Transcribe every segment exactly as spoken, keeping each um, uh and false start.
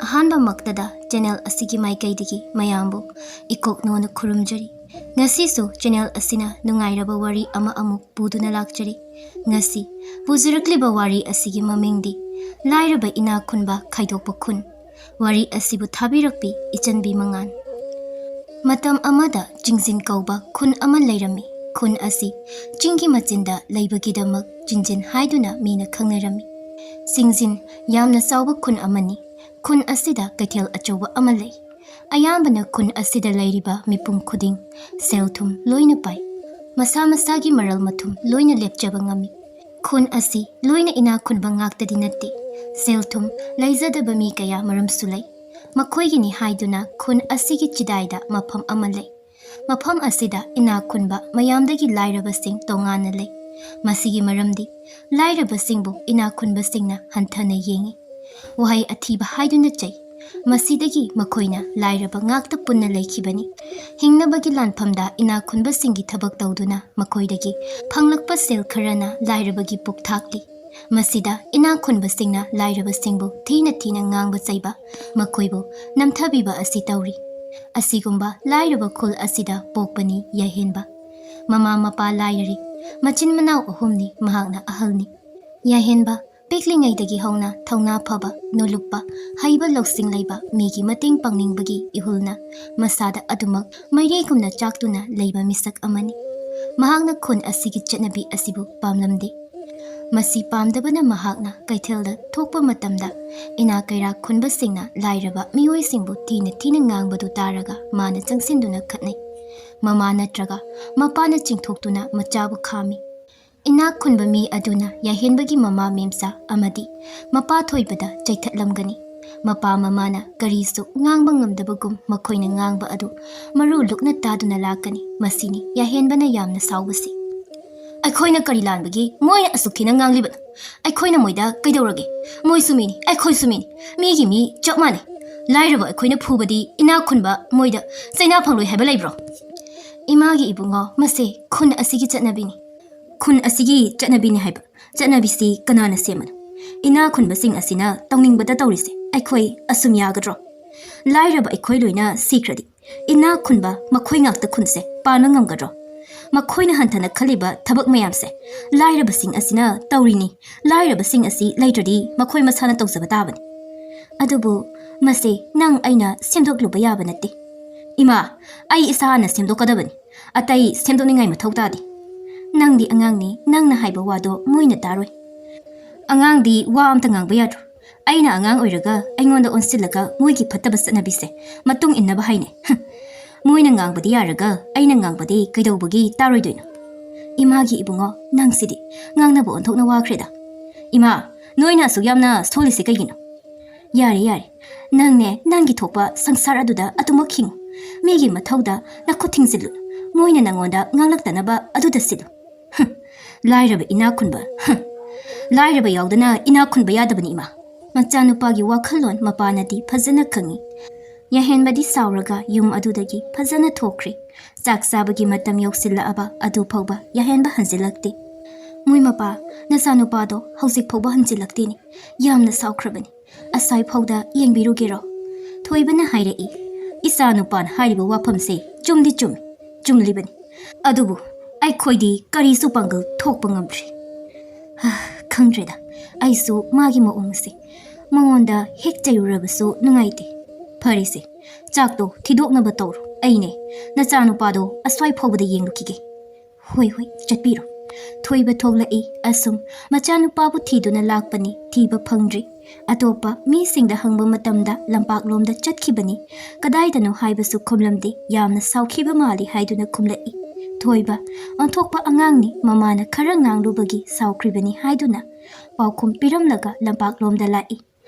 ꯑꯍꯥꯟꯕꯃꯛꯇꯗ channel ꯑꯁꯤꯒꯤ ꯃꯥꯏꯀꯩꯗꯒꯤ ꯃꯌꯥꯝꯕꯨ ꯏꯀꯣꯛꯅꯣꯅ ꯈꯨꯔꯨꯝꯖꯔꯤ꯫ ꯉꯁꯤꯁꯨ ꯆꯦꯅꯦꯜ ꯑꯁꯤꯅ ꯅꯨꯡꯉꯥꯏꯔꯕ ꯋꯥꯔꯤ ꯑꯃ ꯑꯃꯨꯛ ꯄꯨꯗꯨꯅ ꯂꯥꯛꯆꯔꯤ꯫ ꯉꯁꯤ ꯄꯨꯖꯔꯛꯂꯤꯕ ꯋꯥꯔꯤ ꯑꯁꯤꯒꯤ ꯃꯃꯤꯡꯗꯤ ꯂꯥꯏꯔꯕ ꯏꯅꯥꯛ ꯈꯨꯟꯕ ꯈꯥꯏꯗꯣꯛꯄ ꯈꯨꯟ꯫ ꯋꯥꯔꯤ ꯑꯁꯤꯕꯨ ꯊꯥꯕꯤꯔꯛꯄꯤ ꯏꯆꯟꯕꯤ ꯃꯉꯥꯟ꯫ ꯃꯇꯝ ꯑꯃꯗ ꯆꯤꯡꯖꯤꯟ ꯀꯧꯕ ꯈꯨꯟ ꯑꯃ ꯂꯩꯔꯝꯃꯤ꯫ ꯈꯨꯟ ꯑꯁꯤ ꯆꯤꯡꯒꯤ ꯃꯆꯤꯟꯗ ꯂꯩꯕꯒꯤꯗꯃꯛ ꯆꯤꯡꯖꯤꯟ ꯍꯥꯏꯗꯨꯅ ꯃꯤꯅ ꯈꯪꯅꯔꯝꯃꯤ꯫ ꯆꯤꯡꯖꯤꯟ ꯌꯥꯝꯅ ꯆꯥꯎꯕ ꯈꯨꯟ ꯑꯃꯅꯤ꯫ ꯈꯨꯟ ꯑꯁꯤꯗ ꯀꯩꯊꯦꯜ ꯑꯆꯧꯕ ꯑꯃ ꯂꯩ꯫ ꯑꯌꯥꯝꯕꯅ ꯈꯨꯟ ꯑꯁꯤꯗ ꯂꯩꯔꯤꯕ ꯃꯤꯄꯨꯝ ꯈꯨꯗꯤꯡ ꯁꯦꯜ ꯊꯨꯝ ꯂꯣꯏꯅ ꯄꯥꯏ꯫ ꯃꯁꯥ ꯃꯁꯥꯒꯤ ꯃꯔꯜ ꯃꯊꯨꯝ ꯂꯣꯏꯅ ꯂꯦꯞꯆꯕ ꯉꯝꯃꯤ꯫ ꯈꯨꯟ ꯑꯁꯤ ꯂꯣꯏꯅ ꯏꯅꯥꯛ ꯈꯨꯟꯕ ꯉꯥꯛꯇꯗꯤ ꯅꯠꯇꯦ꯫ ꯁꯦꯜ ꯊꯨꯝ ꯂꯩꯖꯗꯕ ꯃꯤ ꯀꯌꯥ ꯃꯔꯨꯝꯁꯨ ꯂꯩ꯫ ꯃꯈꯣꯏꯒꯤꯅꯤ ꯍꯥꯏꯗꯨꯅ ꯈꯨꯟ ꯑꯁꯤꯒꯤ ꯆꯤꯗꯥꯏꯗ ꯃꯐꯝ ꯑꯃ ꯂꯩ꯫ ꯃꯐꯝ ꯑꯁꯤꯗ ꯏꯅꯥꯛ ꯈꯨꯟꯕ ꯃꯌꯥꯝꯗꯒꯤ ꯂꯥꯏꯔꯕꯁꯤꯡ ꯇꯣꯉꯥꯟꯅ ꯂꯩ꯫ ꯃꯁꯤꯒꯤ ꯃꯔꯝꯗꯤ ꯂꯥꯏꯔꯕꯁꯤꯡꯕꯨ ꯏꯅꯥꯛ ꯈꯨꯟꯕꯁꯤꯡꯅ ꯍꯟꯊꯅ ꯌꯦꯡꯏ꯫ ꯋꯥꯍꯩ ꯑꯊꯤꯕ ꯍꯥꯏꯗꯨꯅ ꯆꯩ꯫ ꯃꯁꯤꯗꯒꯤ ꯃꯈꯣꯏꯅ ꯂꯥꯏꯔꯕ ꯉꯥꯛꯇ ꯄꯨꯟꯅ ꯂꯩꯈꯤꯕꯅꯤ꯫ ꯍꯤꯡꯅꯕꯒꯤ ꯂꯥꯟꯐꯝꯗ ꯏꯅꯥꯛ ꯈꯨꯟꯕꯁꯤꯡꯒꯤ ꯊꯕꯛ ꯇꯧꯗꯨꯅ ꯃꯈꯣꯏꯗꯒꯤ ꯐꯪꯂꯛꯄ ꯁꯦꯜ ꯈꯔꯅ ꯂꯥꯏꯔꯕꯒꯤ ꯄꯨꯛ ꯊꯥꯛꯂꯤ꯫ ꯃꯁꯤꯗ ꯏꯅꯥꯛ ꯈꯨꯟꯕꯁꯤꯡꯅ ꯂꯥꯏꯔꯕꯁꯤꯡꯕꯨ ꯊꯤꯅ ꯊꯤꯅ ꯉꯥꯡꯕ ꯆꯩꯕ, ꯃꯈꯣꯏꯕꯨ ꯅꯝꯊꯕꯤꯕ ꯑꯁꯤ ꯇꯧꯔꯤ꯫ ꯑꯁꯤꯒꯨꯝꯕ ꯂꯥꯏꯔꯕ ꯈꯨꯜ ꯑꯁꯤꯗ ꯄꯣꯛꯄꯅꯤ ꯌꯥꯍꯦꯟꯕ꯫ ꯃꯃꯥ ꯃꯄꯥ ꯂꯥꯏꯔꯔꯦ꯫ ꯃꯆꯤꯟ ꯃꯅꯥꯎ ꯑꯍꯨꯝꯅꯤ, ꯃꯍꯥꯛꯅ ꯑꯍꯜꯅꯤ꯫ ꯌꯥꯍꯦꯟꯕ ꯄꯤꯛꯂꯤꯉꯩꯗꯒꯤ ꯍꯧꯅ ꯊꯧꯅꯥ ꯐꯕ, ꯅꯣꯂꯨꯛꯄ, ꯍꯩꯕ ꯂꯧꯁꯤꯡ ꯂꯩꯕ, ꯃꯤꯒꯤ ꯃꯇꯦꯡ ꯄꯥꯡꯅꯤꯡꯕꯒꯤ ꯏꯍꯨꯜꯅ ꯃꯁꯥꯗ ꯑꯗꯨꯃꯛ ꯃꯩꯔꯩꯒꯨꯝꯅ ꯆꯥꯛꯇꯨꯅ ꯂꯩꯕ ꯃꯤꯁꯛ ꯑꯃꯅꯤ꯫ ꯃꯍꯥꯛꯅ ꯈꯨꯟ ꯑꯁꯤꯒꯤ ꯆꯠꯅꯕꯤ ꯑꯁꯤꯕꯨ ꯄꯥꯝꯂꯝꯗꯦ꯫ ꯃꯁꯤ ꯄꯥꯝꯗꯕꯅ ꯃꯍꯥꯛꯅ ꯀꯩꯊꯦꯜꯗ ꯊꯣꯛꯄ ꯃꯇꯝꯗ ꯏꯅꯥꯛ ꯀꯩꯔꯥꯛ ꯈꯨꯟꯕꯁꯤꯡꯅ ꯂꯥꯏꯔꯕ ꯃꯤꯑꯣꯏꯁꯤꯡꯕꯨ ꯊꯤꯅ ꯊꯤꯅ ꯉꯥꯡꯕꯗꯨ ꯇꯥꯔꯒ ꯃꯥꯅ ꯆꯪꯁꯤꯟꯗꯨꯅ ꯈꯠꯅꯩ꯫ ꯃꯃꯥ ꯅꯠꯇ꯭ꯔꯒ ꯃꯄꯥꯅ ꯆꯤꯡꯊꯣꯛꯇꯨꯅ ꯃꯆꯥꯕꯨ ꯈꯥꯝꯃꯤ꯫ ꯏꯅꯥꯛ ꯈꯨꯟꯕ ꯃꯤ ꯑꯗꯨꯅ ꯌꯥꯍꯦꯟꯕꯒꯤ ꯃꯃꯥ ꯃꯦꯝꯆꯥ ꯑꯃꯗꯤ ꯃꯄꯥ ꯊꯣꯏꯕꯗ ꯆꯩꯊꯠꯂꯝꯒꯅꯤ꯫ ꯃꯄꯥ ꯃꯃꯥꯅ ꯀꯔꯤꯁꯨ ꯉꯥꯡꯕ ꯉꯝꯗꯕꯒꯨꯝ ꯃꯈꯣꯏꯅ ꯉꯥꯡꯕ ꯑꯗꯨ ꯃꯔꯨ ꯂꯨꯛꯅ ꯇꯥꯗꯨꯅ ꯂꯥꯛꯀꯅꯤ꯫ ꯃꯁꯤꯅꯤ ꯌꯥꯍꯦꯟꯕꯅ ꯌꯥꯝꯅ ꯁꯥꯎꯕꯁꯤ꯫ "ꯑꯩꯈꯣꯏꯅ ꯀꯔꯤ ꯂꯥꯟꯕꯒꯤ ꯃꯣꯏꯅ ꯑꯁꯨꯛ ꯊꯤꯅ ꯉꯥꯡꯂꯤꯕꯅꯣ? ꯑꯩꯈꯣꯏꯅ ꯃꯣꯏꯗ ꯀꯩꯗꯧꯔꯒꯦ? ꯃꯣꯏꯁꯨ ꯃꯤꯅꯤ, ꯑꯩꯈꯣꯏꯁꯨ ꯃꯤꯅꯤ꯫ ꯃꯤꯒꯤ ꯃꯤ ꯆꯞ ꯃꯥꯟꯅꯩ꯫ ꯂꯥꯏꯔꯕ ꯑꯩꯈꯣꯏꯅ ꯐꯨꯕꯗꯤ ꯏꯅꯥꯛ ꯈꯨꯟꯕ ꯃꯣꯏꯗ ꯆꯩꯅꯥ ꯐꯪꯂꯣꯏ ꯍꯥꯏꯕ ꯂꯩꯕ꯭ꯔꯣ?" "ꯏꯃꯥꯒꯤ ꯏꯕꯨꯡꯉꯣ, ꯃꯁꯦ ꯈꯨꯟ ꯑꯁꯤꯒꯤ ꯆꯠꯅꯕꯤꯅꯤ꯫" "ꯈꯨꯟ ꯑꯁꯤꯒꯤ ꯆꯠꯅꯕꯤꯅꯤ ꯍꯥꯏꯕ? ꯆꯠꯅꯕꯤꯁꯤ ꯀꯅꯥꯅ ꯁꯦꯝꯕꯅꯣ? ꯏꯅꯥꯛ ꯈꯨꯟꯕꯁꯤꯡ ꯑꯁꯤꯅ ꯇꯧꯅꯤꯡꯕꯇ ꯇꯧꯔꯤꯁꯦ꯫ ꯑꯩꯈꯣꯏ ꯑꯁꯨꯝ ꯌꯥꯒꯗ꯭ꯔꯣ? ꯂꯥꯏꯔꯕ ꯑꯩꯈꯣꯏ ꯂꯣꯏꯅ ꯁꯤꯈ꯭ꯔꯗꯤ ꯏꯅꯥꯛ ꯈꯨꯟꯕ ꯃꯈꯣꯏ ꯉꯥꯛꯇ ꯈꯨꯟꯁꯦ ꯄꯥꯟꯕ ꯉꯝꯒꯗ꯭ꯔꯣ? ꯃꯈꯣꯏꯅ ꯍꯟꯊꯅ ꯈꯜꯂꯤꯕ ꯊꯕꯛ ꯃꯌꯥꯝꯁꯦ ꯂꯥꯏꯔꯕꯁꯤꯡ ꯑꯁꯤꯅ ꯇꯧꯔꯤꯅꯤ꯫ ꯂꯥꯏꯔꯕꯁꯤꯡ ꯑꯁꯤ ꯂꯩꯇ꯭ꯔꯗꯤ ꯃꯈꯣꯏ ꯃꯁꯥꯅ ꯇꯧꯖꯕ ꯇꯥꯕꯅꯤ꯫ ꯑꯗꯨꯕꯨ ꯃꯁꯤ ꯅꯪ ꯑꯩꯅ ꯁꯦꯝꯗꯣꯛꯂꯨꯕ ꯌꯥꯕ ꯅꯠꯇꯦ꯫ ꯏꯃꯥ, ꯑꯩ ꯏꯁꯥꯅ ꯁꯦꯝꯗꯣꯛꯀꯗꯕꯅꯤ꯫ ꯑꯇꯩ ꯁꯦꯝꯗꯣꯛꯅꯤꯡꯉꯥꯏ ꯃꯊꯧ ꯇꯥꯗꯦ꯫ ꯅꯪꯗꯤ ꯑꯉꯥꯡꯅꯤ, ꯅꯪꯅ ꯍꯥꯏꯕ ꯋꯥꯗꯣ ꯃꯣꯏꯅ ꯇꯥꯔꯣꯏ꯫ ꯑꯉꯥꯡꯗꯤ ꯋꯥ ꯑꯝꯇ ꯉꯥꯡꯕ ꯌꯥꯗ꯭ꯔꯣ? ꯑꯩꯅ ꯑꯉꯥꯡ ꯑꯣꯏꯔꯒ ꯑꯩꯉꯣꯟꯗ ꯑꯣꯟꯁꯤꯜꯂꯒ ꯃꯣꯏꯒꯤ ꯐꯠꯇꯕ ꯆꯠꯅꯕꯤꯁꯦ ꯃꯇꯨꯡ ꯏꯟꯅꯕ ꯍꯥꯏꯅꯦ꯫ ꯍꯝ, ꯃꯣꯏꯅ ꯉꯥꯡꯕꯗꯤ ꯌꯥꯔꯒ ꯑꯩꯅ ꯉꯥꯡꯕꯗꯤ ꯀꯩꯗꯧꯕꯒꯤ ꯇꯥꯔꯣꯏꯗꯣꯏꯅꯣ? ꯏꯃꯥꯒꯤ ꯏꯕꯨꯡꯉꯣ, ꯅꯪꯁꯤꯗꯤ ꯉꯥꯡꯅꯕ ꯑꯣꯟꯊꯣꯛꯅ ꯋꯥꯈ꯭ꯔꯦꯗ꯫ ꯏꯃꯥ, ꯅꯣꯏꯅ ꯑꯁꯨꯛ ꯌꯥꯝꯅ ꯁꯣꯜꯂꯤꯁꯦ ꯀꯩꯒꯤꯅꯣ? ꯌꯥꯔꯦ, ꯌꯥꯔꯦ꯫ ꯅꯪꯅꯦ, ꯅꯪꯒꯤ ꯊꯣꯛꯄ ꯁꯪꯁꯥꯔ ꯑꯗꯨꯗ ꯑꯗꯨꯃꯛ ꯍꯤꯡꯉꯨ꯫ ꯃꯤꯒꯤ ꯃꯊꯧꯗ ꯅꯈꯨꯠ ꯊꯤꯡꯖꯤꯜꯂꯨ꯫ ꯃꯣꯏꯅ ꯅꯪꯉꯣꯟꯗ ꯉꯥꯡꯂꯛꯇꯅꯕ ꯑꯗꯨꯗ ꯁꯤꯜꯂꯨ꯫ ꯍꯝ, ꯂꯥꯏꯔꯕ ꯏꯅꯥꯛ ꯈꯨꯟꯕ꯫ ꯍꯝ, ꯂꯥꯏꯔꯕ ꯌꯥꯎꯗꯅ ꯏꯅꯥꯛ ꯈꯨꯟꯕ ꯌꯥꯗꯕꯅꯤ, ꯏꯃꯥ꯫ ꯃꯆꯥꯅꯨꯄꯥꯒꯤ ꯋꯥꯈꯜꯂꯣꯟ ꯃꯄꯥꯅꯗꯤ ꯐꯖꯅ ꯈꯪꯏ꯫ ꯌꯥꯍꯦꯟꯕꯗꯤ ꯁꯥꯎꯔꯒ ꯌꯨꯝ ꯑꯗꯨꯗꯒꯤ ꯐꯖꯅ ꯊꯣꯛꯈ꯭ꯔꯦ꯫ ꯆꯥꯛ ꯆꯥꯕꯒꯤ ꯃꯇꯝ ꯌꯧꯁꯤꯜꯂꯛꯑꯕ ꯑꯗꯨ ꯐꯥꯎꯕ ꯌꯥꯍꯦꯟꯕ ꯍꯟꯖꯤꯜꯂꯛꯇꯦ꯫ "ꯃꯣꯏ ꯃꯄꯥ, ꯅꯆꯥꯅꯨꯄꯥꯗꯣ ꯍꯧꯖꯤꯛ ꯐꯥꯎꯕ ꯍꯟꯖꯤꯜꯂꯛꯇꯦꯅꯦ꯫ ꯌꯥꯝꯅ ꯁꯥꯎꯈ꯭ꯔꯕꯅꯤ꯫ ꯑꯁ꯭ꯋꯥꯏ ꯐꯥꯎꯗ ꯌꯦꯡꯕꯤꯔꯨꯒꯦꯔꯣ?" ꯊꯣꯏꯕꯅ ꯍꯥꯏꯔꯛꯏ꯫ "ꯏꯆꯥ ꯅꯨꯄꯥꯅ ꯍꯥꯏꯔꯤꯕ ꯋꯥꯐꯝꯁꯦ ꯆꯨꯝꯗꯤ ꯆꯨꯝꯃꯤ, ꯆꯨꯝꯂꯤꯕꯅꯤ꯫ ꯑꯗꯨꯕꯨ ꯑꯩꯈꯣꯏꯗꯤ ꯀꯔꯤꯁꯨ ꯄꯥꯡꯒꯜ ꯊꯣꯛꯄ ꯉꯝꯗ꯭ꯔꯤ꯫ ꯍꯥ, ꯈꯪꯗ꯭ꯔꯦꯗ, ꯑꯩꯁꯨ ꯃꯥꯒꯤ ꯃꯑꯣꯡꯁꯦ꯫ ꯃꯉꯣꯟꯗ ꯍꯦꯛ ꯆꯩꯔꯨꯔꯕꯁꯨ ꯅꯨꯡꯉꯥꯏꯇꯦ꯫ ꯐꯔꯦꯁꯦ, ꯆꯥꯛꯇꯣ ꯊꯤꯗꯣꯛꯅꯕ ꯇꯧꯔꯣ꯫ ꯑꯩꯅꯦ, ꯅꯆꯥꯅꯨꯄꯥꯗꯣ ꯑꯁ꯭ꯋꯥꯏ ꯐꯥꯎꯕꯗ ꯌꯦꯡꯂꯨꯈꯤꯒꯦ꯫" "ꯍꯣꯏ, ꯍꯣꯏ, ꯆꯠꯄꯤꯔꯣ꯫" ꯊꯣꯏꯕ ꯊꯣꯛꯂꯛꯏ꯫ ꯑꯁꯨꯝ ꯃꯆꯥꯅꯨꯄꯥꯕꯨ ꯊꯤꯗꯨꯅ ꯂꯥꯛꯄꯅꯤ, ꯊꯤꯕ ꯐꯪꯗ꯭ꯔꯤ꯫ ꯑꯇꯣꯞꯄ ꯃꯤꯁꯤꯡꯗ ꯍꯪꯕ ꯃꯇꯝꯗ ꯂꯝꯄꯥꯛꯂꯣꯝꯗ ꯆꯠꯈꯤꯕꯅꯤ, ꯀꯗꯥꯏꯗꯅꯣ ꯍꯥꯏꯕꯁꯨ ꯈꯨꯝꯂꯝꯗꯦ꯫ ꯌꯥꯝꯅ ꯁꯥꯎꯈꯤꯕ ꯃꯥꯜꯂꯤ ꯍꯥꯏꯗꯨꯅ ꯈꯨꯝꯂꯛꯏ꯫ ꯊꯣꯏꯕ ꯑꯣꯟꯊꯣꯛꯄ ꯑꯉꯥꯡꯅꯤ, ꯃꯃꯥꯅ ꯈꯔ ꯉꯥꯡꯂꯨꯕꯒꯤ ꯁꯥꯎꯈ꯭ꯔꯤꯕꯅꯤ ꯍꯥꯏꯗꯨꯅ ꯄꯥꯎꯈꯨꯝ ꯄꯤꯔꯝꯂꯒ ꯂꯝꯄꯥꯛꯂꯣꯝꯗ ꯂꯥꯛꯏ꯫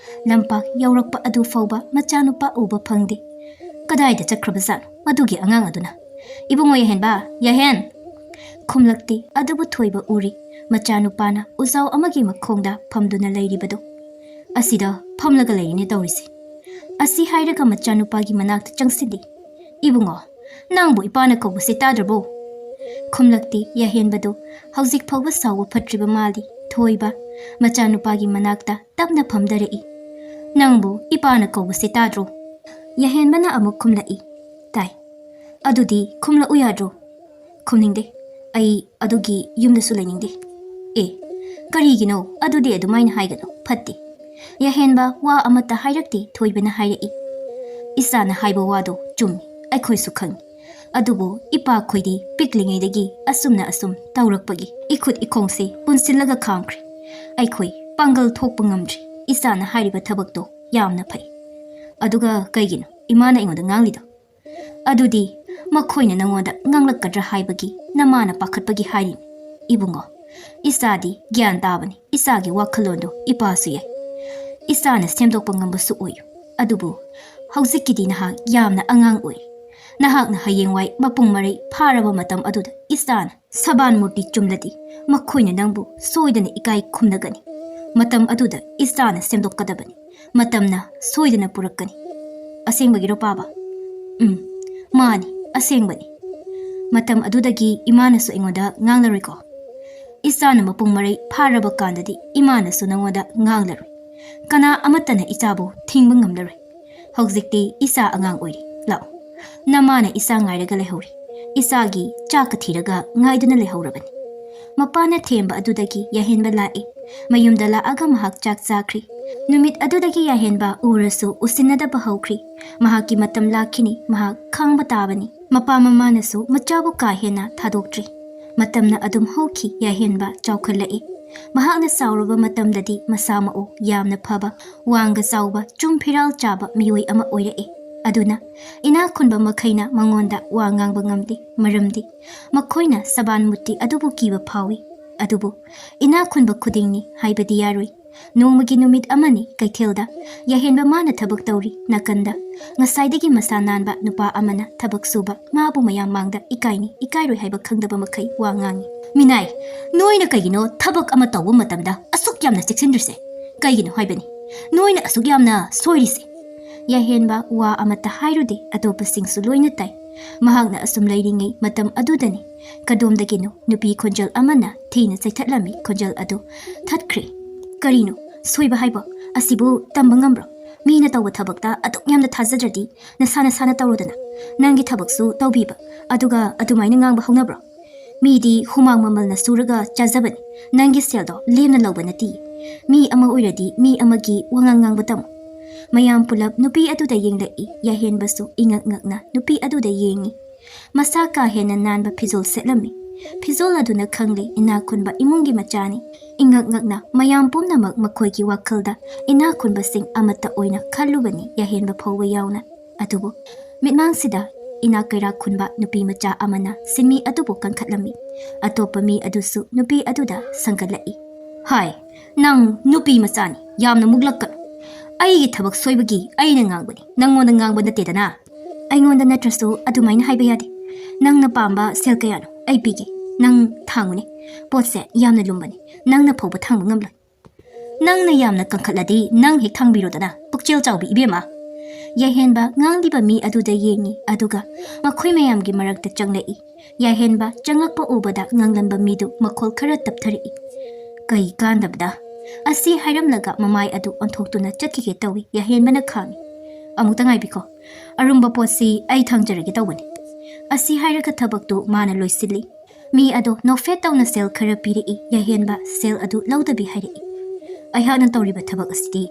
ꯂꯝꯄꯥꯛ ꯌꯧꯔꯛꯄ ꯑꯗꯨ ꯐꯥꯎꯕ ꯃꯆꯥꯅꯨꯄꯥ ꯎꯕ ꯐꯪꯗꯦ꯫ "ꯀꯗꯥꯏꯗ ꯆꯠꯈ꯭ꯔꯕꯖꯥꯠꯅꯣ ꯃꯗꯨꯒꯤ ꯑꯉꯥꯡ ꯑꯗꯨꯅ? ꯏꯕꯨꯡꯉꯣ ꯌꯥꯍꯦꯟꯕ, ꯌꯥꯍꯦꯟ!" ꯈꯨꯝꯂꯛꯇꯦ꯫ ꯑꯗꯨꯕꯨ ꯊꯣꯏꯕ ꯎꯔꯤ꯫ ꯃꯆꯥꯅꯨꯄꯥꯅ ꯎꯖꯥꯎ ꯑꯃꯒꯤ ꯃꯈꯣꯡꯗ ꯐꯝꯗꯨꯅ ꯂꯩꯔꯤꯕꯗꯨ꯫ "ꯑꯁꯤꯗ ꯐꯝꯂꯒ ꯂꯩꯔꯤꯅꯦ ꯇꯧꯔꯤꯁꯦ꯫" ꯑꯁꯤ ꯍꯥꯏꯔꯒ ꯃꯆꯥꯅꯨꯄꯥꯒꯤ ꯃꯅꯥꯛꯇ ꯆꯪꯁꯤꯜꯂꯤ꯫ "ꯏꯕꯨꯡꯉꯣ, ꯅꯪꯕꯨ ꯏꯄꯥꯅ ꯀꯧꯕꯁꯦ ꯇꯥꯗ꯭ꯔꯕꯣ?" ꯈꯨꯝꯂꯛꯇꯦ꯫ ꯌꯥꯍꯦꯟꯕꯗꯨ ꯍꯧꯖꯤꯛ ꯐꯥꯎꯕ ꯁꯥꯎꯕ ꯐꯠꯇ꯭ꯔꯤꯕ ꯃꯥꯜꯂꯤ꯫ ꯊꯣꯏꯕ ꯃꯆꯥꯅꯨꯄꯥꯒꯤ ꯃꯅꯥꯛꯇ ꯇꯞꯅ ꯐꯝꯗꯔꯛꯏ꯫ "ꯅꯪꯕꯨ ꯏꯄꯥꯅ ꯀꯧꯕꯁꯦ ꯇꯥꯗ꯭ꯔꯣ?" ꯌꯥꯍꯦꯟꯕꯅ ꯑꯃꯨꯛ ꯈꯨꯝꯂꯛꯏ꯫ "ꯇꯥꯏ꯫ ꯑꯗꯨꯗꯤ ꯈꯨꯝꯂꯛꯎ ꯌꯥꯗ꯭ꯔꯣ?" "ꯈꯨꯝꯅꯤꯡꯗꯦ꯫ ꯑꯩ ꯑꯗꯨꯒꯤ ꯌꯨꯝꯗꯁꯨ ꯂꯩꯅꯤꯡꯗꯦ꯫" "ꯑꯦ, ꯀꯔꯤꯒꯤꯅꯣ? ꯑꯗꯨꯗꯤ ꯑꯗꯨꯃꯥꯏꯅ ꯍꯥꯏꯒꯅꯨ, ꯐꯠꯇꯦ꯫" ꯌꯥꯍꯦꯟꯕ ꯋꯥ ꯑꯃꯠꯇ ꯍꯥꯏꯔꯛꯇꯦ꯫ ꯊꯣꯏꯕꯅ ꯍꯥꯏꯔꯛꯏ꯫ "ꯏꯆꯥꯅ ꯍꯥꯏꯕ ꯋꯥꯗꯣ ꯆꯨꯝꯃꯤ, ꯑꯩꯈꯣꯏꯁꯨ ꯈꯪꯉꯤ꯫ ꯑꯗꯨꯕꯨ ꯏꯄꯥꯈꯣꯏꯗꯤ ꯄꯤꯛꯂꯤꯉꯩꯗꯒꯤ ꯑꯁꯨꯝꯅ ꯑꯁꯨꯝ ꯇꯧꯔꯛꯄꯒꯤ ꯏꯈꯨꯠ ꯏꯈꯣꯡꯁꯦ ꯄꯨꯟꯁꯤꯜꯂꯒ ꯈꯥꯡꯈ꯭ꯔꯦ꯫ ꯑꯩꯈꯣꯏ ꯄꯥꯡꯒꯜ ꯊꯣꯛꯄ ꯉꯝꯗ꯭ꯔꯤ꯫ ꯏꯆꯥꯅ ꯍꯥꯏꯔꯤꯕ ꯊꯕꯛꯇꯣ ꯌꯥꯝꯅ ꯐꯩ꯫ ꯑꯗꯨꯒ ꯀꯩꯒꯤꯅꯣ ꯏꯃꯥꯅ ꯑꯩꯉꯣꯟꯗ ꯉꯥꯡꯂꯤꯗꯣ?" "ꯑꯗꯨꯗꯤ ꯃꯈꯣꯏꯅ ꯅꯪꯉꯣꯟꯗ ꯉꯥꯡꯂꯛꯀꯗ꯭ꯔꯥ ꯍꯥꯏꯕꯒꯤ ꯅꯃꯥꯅ ꯄꯥꯈꯠꯄꯒꯤ ꯍꯥꯏꯔꯤꯅꯤ, ꯏꯕꯨꯡꯉꯣ꯫ ꯏꯆꯥꯗꯤ ꯒ꯭ꯌꯥꯟ ꯇꯥꯕꯅꯤ, ꯏꯆꯥꯒꯤ ꯋꯥꯈꯜꯂꯣꯟꯗꯣ ꯏꯄꯥꯁꯨ ꯌꯥꯏ꯫ ꯏꯆꯥꯅ ꯁꯦꯝꯗꯣꯛꯄ ꯉꯝꯕꯁꯨ ꯑꯣꯏꯌꯨ꯫ ꯑꯗꯨꯕꯨ ꯍꯧꯖꯤꯛꯀꯤꯗꯤ ꯅꯍꯥꯛ ꯌꯥꯝꯅ ꯑꯉꯥꯡ ꯑꯣꯏꯔꯤ꯫ ꯅꯍꯥꯛꯅ ꯍꯌꯦꯡꯋꯥꯏ ꯃꯄꯨꯡ ꯃꯔꯩ ꯐꯥꯔꯕ ꯃꯇꯝ ꯑꯗꯨꯗ ꯏꯆꯥꯅ ꯁꯕꯥꯟ ꯃꯨꯔꯇꯤ ꯆꯨꯝꯂꯗꯤ ꯃꯈꯣꯏꯅ ꯅꯪꯕꯨ ꯁꯣꯏꯗꯅ ꯏꯀꯥꯏ ꯈꯨꯝꯅꯒꯅꯤ꯫ ꯃꯇꯝ ꯑꯗꯨꯗ ꯏꯆꯥꯅ ꯁꯦꯝꯗꯣꯛꯀꯗꯕꯅꯤ꯫ ꯃꯇꯝꯅ ꯁꯣꯏꯗꯅ ꯄꯨꯔꯛꯀꯅꯤ꯫" "ꯑꯁꯦꯡꯕꯒꯤꯔꯣ, ꯄꯥꯕ?" "ꯎꯝ, ꯃꯥꯅꯤ, ꯑꯁꯦꯡꯕꯅꯤ꯫ ꯃꯇꯝ ꯑꯗꯨꯗꯒꯤ ꯏꯃꯥꯅꯁꯨ ꯑꯩꯉꯣꯟꯗ ꯉꯥꯡꯂꯔꯣꯏꯀꯣ?" "ꯏꯆꯥꯅ ꯃꯄꯨꯡ ꯃꯔꯩ ꯐꯥꯔꯕ ꯀꯥꯟꯗꯗꯤ ꯏꯃꯥꯅꯁꯨ ꯅꯪꯉꯣꯟꯗ ꯉꯥꯡꯂꯔꯣꯏ꯫ ꯀꯅꯥ ꯑꯃꯠꯇꯅ ꯏꯆꯥꯕꯨ ꯊꯤꯡꯕ ꯉꯝꯂꯔꯣꯏ꯫ ꯍꯧꯖꯤꯛꯇꯤ ꯏꯆꯥ ꯑꯉꯥꯡ ꯑꯣꯏꯔꯤ꯫ ꯂꯥꯛꯑꯣ, ꯅꯃꯥꯅ ꯏꯆꯥ ꯉꯥꯏꯔꯒ ꯂꯩꯍꯧꯔꯤ꯫ ꯏꯆꯥꯒꯤ ꯆꯥꯛꯀ ꯊꯤꯔꯒ ꯉꯥꯏꯗꯨꯅ ꯂꯩꯍꯧꯔꯕꯅꯤ꯫" ꯃꯄꯥꯅ ꯊꯦꯝꯕ ꯑꯗꯨꯗꯒꯤ ꯌꯥꯍꯦꯟꯕ ꯂꯥꯛꯏ꯫ ꯃꯌꯨꯝꯗ ꯂꯥꯛꯑꯒ ꯃꯍꯥꯛ ꯆꯥꯛ ꯆꯥꯈ꯭ꯔꯤ꯫ ꯅꯨꯃꯤꯠ ꯑꯗꯨꯗꯒꯤ ꯌꯥꯍꯦꯟꯕ ꯎꯔꯁꯨ ꯎꯁꯤꯟꯅꯗꯕ ꯍꯧꯈ꯭ꯔꯤ꯫ ꯃꯍꯥꯛꯀꯤ ꯃꯇꯝ ꯂꯥꯛꯈꯤꯅꯤ, ꯃꯍꯥꯛ ꯈꯥꯡꯕ ꯇꯥꯕꯅꯤ꯫ ꯃꯄꯥ ꯃꯃꯥꯅꯁꯨ ꯃꯆꯥꯕꯨ ꯀꯥ ꯍꯦꯟꯅ ꯊꯥꯗꯣꯛꯇ꯭ꯔꯤ꯫ ꯃꯇꯝꯅ ꯑꯗꯨꯝ ꯍꯧꯈꯤ, ꯌꯥꯍꯦꯟꯕ ꯆꯥꯎꯈꯠꯂꯛꯏ꯫ ꯃꯍꯥꯛꯅ ꯆꯥꯎꯔꯕ ꯃꯇꯝꯗꯗꯤ ꯃꯁꯥ ꯃꯎ ꯌꯥꯝꯅ ꯐꯕ, ꯋꯥꯡꯒ ꯆꯥꯎꯕ, ꯆꯨꯝ ꯐꯤꯔꯥꯜ ꯆꯥꯕ ꯃꯤꯑꯣꯏ ꯑꯃ ꯑꯣꯏꯔꯛꯏ꯫ ꯑꯗꯨꯅ ꯏꯅꯥꯛ ꯈꯨꯟꯕ ꯃꯈꯩꯅ ꯃꯉꯣꯟꯗ ꯋꯥ ꯉꯥꯡꯕ ꯉꯝꯗꯦ, ꯃꯔꯝꯗꯤ ꯃꯈꯣꯏꯅ ꯁꯕꯥꯟ ꯃꯨꯔꯇꯤ ꯑꯗꯨꯕꯨ ꯀꯤꯕ ꯐꯥꯎꯏ꯫ ꯑꯗꯨꯕꯨ ꯏꯅꯥꯛ ꯈꯨꯟꯕ ꯈꯨꯗꯤꯡꯅꯤ ꯍꯥꯏꯕꯗꯤ ꯌꯥꯔꯣꯏ꯫ ꯅꯣꯡꯃꯒꯤ ꯅꯨꯃꯤꯠ ꯑꯃꯅꯤ ꯀꯩꯊꯦꯜꯗ ꯌꯥꯍꯦꯟꯕ ꯃꯥꯅ ꯊꯕꯛ ꯇꯧꯔꯤ꯫ ꯅꯥꯀꯟꯗ ꯉꯁꯥꯏꯗꯒꯤ ꯃꯁꯥ ꯅꯥꯟꯕ ꯅꯨꯄꯥ ꯑꯃꯅ ꯊꯕꯛ ꯁꯨꯕ ꯃꯥꯕꯨ ꯃꯌꯥꯝ ꯃꯥꯡꯗ ꯏꯀꯥꯏꯅꯤ ꯏꯀꯥꯏꯔꯣꯏ ꯍꯥꯏꯕ ꯈꯪꯗꯕ ꯃꯈꯩ ꯋꯥ ꯉꯥꯡꯏ꯫ "ꯃꯤꯅꯥꯏ, ꯅꯣꯏꯅ ꯀꯩꯒꯤꯅꯣ ꯊꯕꯛ ꯑꯃ ꯇꯧꯕ ꯃꯇꯝꯗ ꯑꯁꯨꯛ ꯌꯥꯝꯅ ꯆꯦꯛꯁꯤꯟꯗ꯭ꯔꯤꯁꯦ? ꯀꯩꯒꯤꯅꯣ ꯍꯥꯏꯕꯅꯤ ꯅꯣꯏꯅ ꯑꯁꯨꯛ ꯌꯥꯝꯅ ꯁꯣꯏꯔꯤꯁꯦ?" ꯌꯥꯍꯦꯟꯕ ꯋꯥ ꯑꯃꯠꯇ ꯍꯥꯏꯔꯨꯗꯦ, ꯑꯇꯣꯞꯄꯁꯤꯡꯁꯨ ꯂꯣꯏꯅ ꯇꯥꯏ꯫ ꯃꯍꯥꯛꯅ ꯑꯁꯨꯝ ꯂꯩꯔꯤꯉꯩ ꯃꯇꯝ ꯑꯗꯨꯗꯅꯤ ꯀꯗꯣꯝꯗꯒꯤꯅꯣ ꯅꯨꯄꯤ ꯈꯣꯟꯖꯦꯜ ꯑꯃꯅ ꯊꯤꯅ ꯆꯩꯊꯠꯂꯝꯃꯤ꯫ ꯈꯣꯟꯖꯦꯜ ꯑꯗꯨ ꯊꯠꯈ꯭ꯔꯦ꯫ "ꯀꯔꯤꯅꯣ ꯁꯣꯏꯕ ꯍꯥꯏꯕ? "ꯑꯁꯤꯕꯨ ꯇꯝꯕ ꯉꯝꯕ꯭ꯔꯣ? ꯃꯤꯅ ꯇꯧꯕ ꯊꯕꯛꯇ ꯑꯗꯨꯛ ꯌꯥꯝꯅ ꯊꯥꯖꯗ꯭ꯔꯗꯤ ꯅꯁꯥ ꯅꯁꯥꯅ ꯇꯧꯔꯣꯗꯅ꯫ ꯅꯪꯒꯤ ꯊꯕꯛꯁꯨ ꯇꯧꯕꯤꯕ, ꯑꯗꯨꯒ ꯑꯗꯨꯃꯥꯏꯅ ꯉꯥꯡꯕ ꯍꯧꯅꯕ꯭ꯔꯣ? ꯃꯤꯗꯤ ꯍꯨꯃꯥꯡ ꯃꯃꯜꯅ ꯁꯨꯔꯒ ꯆꯥꯖꯕꯅꯤ꯫ ꯅꯪꯒꯤ ꯁꯦꯜꯗꯣ ꯂꯦꯝꯅ ꯂꯧꯕ ꯅꯠꯇꯦ꯫ ꯃꯤ ꯑꯃ ꯑꯣꯏꯔꯗꯤ ꯃꯤ ꯑꯃꯒꯤ ꯋꯥꯉꯥꯡ ꯉꯥꯡꯕ ꯇꯝꯃꯨ꯫" ꯃꯌꯥꯝ ꯄꯨꯂꯞ ꯅꯨꯄꯤ ꯑꯗꯨꯗ ꯌꯦꯡꯂꯛꯏ꯫ ꯌꯥꯍꯦꯟꯕꯁꯨ ꯏꯉꯛ ꯉꯛꯅ ꯅꯨꯄꯤ ꯑꯗꯨꯗ ꯌꯦꯡꯉꯤ꯫ ꯃꯁꯥ ꯀꯥ ꯍꯦꯟꯅ ꯅꯥꯟꯕ ꯐꯤꯖꯣꯜ ꯁꯦꯠꯂꯝꯃꯤ꯫ ꯐꯤꯖꯣꯜ ꯑꯗꯨꯅ ꯈꯪꯂꯦ ꯏꯅꯥꯛ ꯈꯨꯟꯕ ꯏꯃꯨꯡꯒꯤ ꯃꯆꯥꯅꯤ꯫ ꯏꯉꯛ ꯉꯛꯅ ꯃꯌꯥꯝ ꯄꯨꯝꯅꯃꯛ ꯃꯈꯣꯏꯒꯤ ꯋꯥꯈꯜꯗ ꯏꯅꯥꯛ ꯈꯨꯟꯕꯁꯤꯡ ꯑꯃꯠꯇ ꯑꯣꯏꯅ ꯈꯜꯂꯨꯕꯅꯤ, ꯌꯥꯍꯦꯟꯕ ꯐꯥꯎꯕ ꯌꯥꯎꯅ꯫ ꯑꯗꯨꯕꯨ ꯃꯤꯠꯃꯥꯡꯁꯤꯗ ꯏꯅꯥꯛ ꯀꯩꯔꯥꯛ ꯈꯨꯟꯕ ꯅꯨꯄꯤ ꯃꯆꯥ ꯑꯃꯅ ꯁꯤꯟꯃꯤ ꯑꯗꯨꯕꯨ ꯀꯟꯈꯠꯂꯝꯃꯤ꯫ ꯑꯇꯣꯞꯄ ꯃꯤ ꯑꯗꯨꯁꯨ ꯅꯨꯄꯤ ꯑꯗꯨꯗ ꯁꯪꯒꯠꯂꯛꯏ꯫ "ꯍꯥꯏ, ꯅꯪ ꯅꯨꯄꯤ ꯃꯆꯥꯅꯤ, ꯌꯥꯝꯅ ꯃꯨꯛꯂꯛꯀꯅꯨ꯫ ꯑꯩꯒꯤ ꯊꯕꯛ ꯁꯣꯏꯕꯒꯤ ꯑꯩꯅ ꯉꯥꯡꯕꯅꯤ, ꯅꯪꯉꯣꯟꯗ ꯉꯥꯡꯕ ꯅꯠꯇꯦꯗꯅ꯫" "ꯑꯩꯉꯣꯟꯗ ꯅꯠꯇ꯭ꯔꯁꯨ ꯑꯗꯨꯃꯥꯏꯅ ꯍꯥꯏꯕ ꯌꯥꯗꯦ꯫ ꯅꯪꯅ ꯄꯥꯝꯕ ꯁꯦꯜ ꯀꯌꯥꯅꯣ ꯑꯩ ꯄꯤꯒꯦ꯫ ꯅꯪ ꯊꯥꯡꯉꯨꯅꯦ꯫ ꯄꯣꯠꯁꯦ ꯌꯥꯝꯅ ꯂꯨꯝꯕꯅꯤ, ꯅꯪꯅ ꯐꯥꯎꯕ ꯊꯥꯡꯕ ꯉꯝꯂꯣꯏ꯫ ꯅꯪꯅ ꯌꯥꯝꯅ ꯀꯟꯈꯠꯂꯗꯤ ꯅꯪ ꯍꯦꯛ ꯊꯥꯡꯕꯤꯔꯣꯗꯅ, ꯄꯨꯛꯆꯦꯜ ꯆꯥꯎꯕꯤ ꯏꯕꯦꯝꯃ꯫" ꯌꯥꯍꯦꯟꯕ ꯉꯥꯡꯂꯤꯕ ꯃꯤ ꯑꯗꯨꯗ ꯌꯦꯡꯉꯤ, ꯑꯗꯨꯒ ꯃꯈꯣꯏ ꯃꯌꯥꯝꯒꯤ ꯃꯔꯛꯇ ꯆꯪꯂꯛꯏ꯫ ꯌꯥꯍꯦꯟꯕ ꯆꯪꯂꯛꯄ ꯎꯕꯗ ꯉꯥꯡꯂꯝꯕ ꯃꯤꯗꯨ ꯃꯈꯣꯜ ꯈꯔ ꯇꯞꯊꯔꯛꯏ꯫ "ꯀꯩ ꯀꯥꯟꯗꯕꯗ!" ꯑꯁꯤ ꯍꯥꯏꯔꯝꯂꯒ ꯃꯃꯥꯏ ꯑꯗꯨ ꯑꯣꯟꯊꯣꯛꯇꯨꯅ ꯆꯠꯈꯤꯒꯦ ꯇꯧꯏ꯫ ꯌꯥꯍꯦꯟꯕꯅ ꯈꯥꯡꯉꯤ꯫ "ꯑꯃꯨꯛꯇ ꯉꯥꯏꯕꯤꯈꯣ꯫ ꯑꯔꯨꯝꯕ ꯄꯣꯠꯁꯤ ꯑꯩ ꯊꯥꯡꯖꯔꯒꯦ ꯇꯧꯕꯅꯤ꯫" ꯑꯁꯤ ꯍꯥꯏꯔꯒ ꯊꯕꯛꯇꯨ ꯃꯥꯅ ꯂꯣꯏꯁꯤꯜꯂꯤ꯫ ꯃꯤ ꯑꯗꯣ ꯅꯣꯛꯐꯦꯠ ꯇꯧꯅ ꯁꯦꯜ ꯈꯔ ꯄꯤꯔꯛꯏ꯫ ꯌꯥꯍꯦꯟꯕ ꯁꯦꯜ ꯑꯗꯨ ꯂꯧꯗꯕꯤ ꯍꯥꯏꯔꯛꯏ꯫ "ꯑꯩꯍꯥꯛꯅ ꯇꯧꯔꯤꯕ ꯊꯕꯛ ꯑꯁꯤꯗꯤ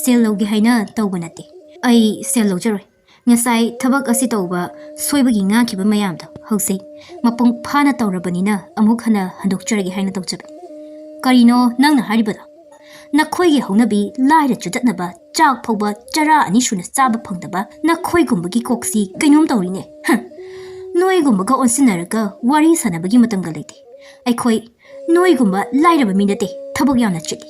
ꯁꯦꯜ ꯂꯧꯒꯦ ꯍꯥꯏꯅ ꯇꯧꯕ ꯅꯠꯇꯦ꯫ ꯑꯩ ꯁꯦꯜ ꯂꯧꯖꯔꯣꯏ꯫ ꯉꯁꯥꯏ ꯊꯕꯛ ꯑꯁꯤ ꯇꯧꯕ ꯁꯣꯏꯕꯒꯤ ꯉꯥꯡꯈꯤꯕ ꯃꯌꯥꯝꯗꯣ ꯍꯧꯖꯤꯛ ꯃꯄꯨꯡ ꯐꯥꯅ ꯇꯧꯔꯕꯅꯤꯅ ꯑꯃꯨꯛ ꯍꯟꯅ ꯍꯟꯗꯣꯛꯆꯔꯒꯦ ꯍꯥꯏꯅ ꯇꯧꯖꯕꯅꯤ꯫" "ꯀꯔꯤꯅꯣ ꯅꯪꯅ ꯍꯥꯏꯔꯤꯕꯗꯣ? ꯅꯈꯣꯏꯒꯤ ꯍꯧꯅꯕꯤ ꯂꯥꯏꯔ ꯆꯨꯗꯠꯅꯕ, ꯆꯥꯛ ꯐꯥꯎꯕ ꯆꯔꯥ ꯑꯅꯤ ꯁꯨꯅ ꯆꯥꯕ ꯐꯪꯗꯕ ꯅꯈꯣꯏꯒꯨꯝꯕꯒꯤ ꯀꯣꯛꯁꯤ ꯀꯩꯅꯣꯝ ꯇꯧꯔꯤꯅꯦ꯫ ꯍ! ꯅꯣꯏꯒꯨꯝꯕꯒ ꯑꯣꯟꯁꯤꯟꯅꯔꯒ ꯋꯥꯔꯤ ꯁꯥꯟꯅꯕꯒꯤ ꯃꯇꯝꯒ ꯂꯩꯇꯦ꯫ ꯑꯩꯈꯣꯏ ꯅꯣꯏꯒꯨꯝꯕ ꯂꯥꯏꯔꯕ ꯃꯤ ꯅꯠꯇꯦ, ꯊꯕꯛ ꯌꯥꯝꯅ ꯆꯤꯜꯂꯤ꯫"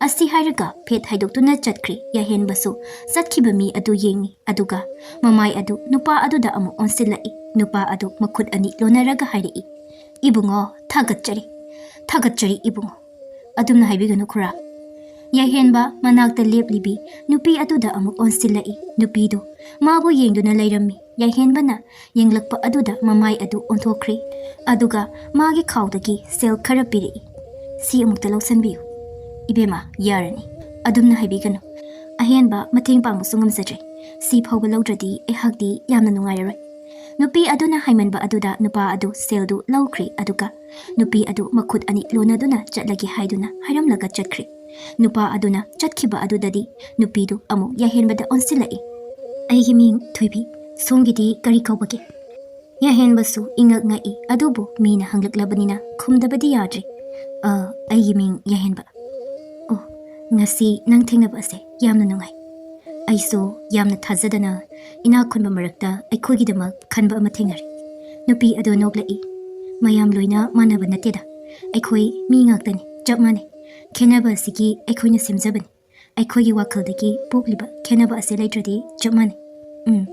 ꯑꯁꯤ ꯍꯥꯏꯔꯒ ꯐꯦꯠ ꯍꯥꯏꯗꯣꯛꯇꯨꯅ ꯆꯠꯈ꯭ꯔꯦ꯫ ꯌꯥꯍꯦꯟꯕꯁꯨ ꯆꯠꯈꯤꯕ ꯃꯤ ꯑꯗꯨ ꯌꯦꯡꯉꯤ, ꯑꯗꯨꯒ ꯃꯃꯥꯏ ꯑꯗꯨ ꯅꯨꯄꯥ ꯑꯗꯨꯗ ꯑꯃꯨꯛ ꯑꯣꯟꯁꯤꯜꯂꯛꯏ꯫ ꯅꯨꯄꯥ ꯑꯗꯨ ꯃꯈꯨꯠ ꯑꯅꯤ ꯂꯣꯟꯅꯔꯒ ꯍꯥꯏꯔꯛꯏ, "ꯏꯕꯨꯡꯉꯣ, ꯊꯥꯒꯠꯆꯔꯤ, ꯊꯥꯒꯠꯆꯔꯤ ꯏꯕꯨꯡꯉꯣ꯫" "ꯑꯗꯨꯝꯅ ꯍꯥꯏꯕꯤꯒꯅꯨ ꯈꯨꯔꯥ꯫" ꯌꯥꯍꯦꯟꯕ ꯃꯅꯥꯛꯇ ꯂꯦꯞꯂꯤꯕꯤ ꯅꯨꯄꯤ ꯑꯗꯨꯗ ꯑꯃꯨꯛ ꯑꯣꯟꯁꯤꯜꯂꯛꯏ꯫ ꯅꯨꯄꯤꯗꯨ ꯃꯥꯕꯨ ꯌꯦꯡꯗꯨꯅ ꯂꯩꯔꯝꯃꯤ꯫ ꯌꯥꯍꯦꯟꯕꯅ ꯌꯦꯡꯂꯛꯄ ꯑꯗꯨꯗ ꯃꯃꯥꯏ ꯑꯗꯨ ꯑꯣꯟꯊꯣꯛꯈ꯭ꯔꯦ, ꯑꯗꯨꯒ ꯃꯥꯒꯤ ꯈꯥꯎꯗꯒꯤ ꯁꯦꯜ ꯈꯔ ꯄꯤꯔꯛꯏ꯫ "ꯁꯤ ꯑꯃꯨꯛꯇ ꯂꯧꯁꯟꯕꯤꯌꯨ ꯏꯕꯦꯝꯃ, ꯌꯥꯔꯅꯤ꯫ ꯑꯗꯨꯝꯅ ꯍꯥꯏꯕꯤꯒꯅꯨ꯫ ꯑꯍꯦꯟꯕ ꯃꯇꯦꯡ ꯄꯥꯡꯕꯁꯨ ꯉꯝꯖꯗ꯭ꯔꯦ꯫ ꯁꯤ ꯐꯥꯎꯕ ꯂꯧꯗ꯭ꯔꯗꯤ ꯑꯩꯍꯥꯛꯇꯤ ꯌꯥꯝꯅ ꯅꯨꯡꯉꯥꯏꯔꯔꯣꯏ꯫ ꯅꯨꯄꯤ ꯑꯗꯨꯅ ꯍꯥꯏꯃꯟꯕ ꯑꯗꯨꯗ ꯅꯨꯄꯥ ꯑꯗꯨ ꯁꯦꯜꯗꯨ ꯂꯧꯈ꯭ꯔꯦ, ꯑꯗꯨꯒ ꯅꯨꯄꯤ ꯑꯗꯨ ꯃꯈꯨꯠ ꯑꯅꯤ ꯂꯣꯟꯅꯗꯨꯅ ꯆꯠꯂꯒꯦ ꯍꯥꯏꯗꯨꯅ ꯍꯥꯏꯔꯝꯂꯒ ꯆꯠꯈ꯭ꯔꯦ꯫ ꯅꯨꯄꯥ ꯑꯗꯨꯅ ꯆꯠꯈꯤꯕ ꯑꯗꯨꯗꯗꯤ ꯅꯨꯄꯤꯗꯨ ꯑꯃꯨꯛ ꯌꯥꯍꯦꯟꯕꯗ ꯑꯣꯟꯁꯤꯜꯂꯛꯏ꯫ "ꯑꯩꯒꯤ ꯃꯤꯡ ꯊꯣꯏꯕꯤ, ꯁꯣꯝꯒꯤꯗꯤ ꯀꯔꯤ ꯀꯧꯕꯒꯦ?" ꯌꯥꯍꯦꯟꯕꯁꯨ ꯏꯉꯛ ꯉꯛꯏ, ꯑꯗꯨꯕꯨ ꯃꯤꯅ ꯍꯪꯂꯛꯂꯕꯅꯤꯅ ꯈꯨꯝꯗꯕꯗꯤ ꯌꯥꯗ꯭ꯔꯦ꯫ "ꯑ, ꯑꯩꯒꯤ ꯃꯤꯡ ꯌꯥꯍꯦꯟꯕ꯫" "ꯑꯣ, ꯉꯁꯤ ꯅꯪ ꯊꯦꯡꯅꯕ ꯑꯁꯦ ꯌꯥꯝꯅ ꯅꯨꯡꯉꯥꯏ꯫ ꯑꯩꯁꯨ ꯌꯥꯝꯅ ꯊꯥꯖꯗꯅ ꯏꯅꯥꯛ ꯈꯨꯟꯕ ꯃꯔꯛꯇ ꯑꯩꯈꯣꯏꯒꯤꯗꯃꯛ ꯈꯟꯕ ꯑꯃ ꯊꯦꯡꯅꯔꯦ꯫" ꯅꯨꯄꯤ ꯑꯗꯨ ꯅꯣꯛꯂꯛꯏ꯫ "ꯃꯌꯥꯝ ꯂꯣꯏꯅ ꯃꯥꯟꯅꯕ ꯅꯠꯇꯦꯗ꯫ ꯑꯩꯈꯣꯏ ꯃꯤ ꯉꯥꯛꯇꯅꯤ, ꯆꯞ ꯃꯥꯟꯅꯩ꯫ ꯈꯦꯠꯅꯕ ꯑꯁꯤꯒꯤ ꯑꯩꯈꯣꯏꯅ ꯁꯦꯝꯖꯕꯅꯤ꯫ ꯑꯩꯈꯣꯏꯒꯤ ꯋꯥꯈꯜꯗꯒꯤ ꯄꯣꯛꯂꯤꯕ ꯈꯦꯠꯅꯕ ꯑꯁꯤ ꯂꯩꯇ꯭ꯔꯗꯤ ꯆꯞ ꯃꯥꯟꯅꯩ꯫" "ꯎꯝ,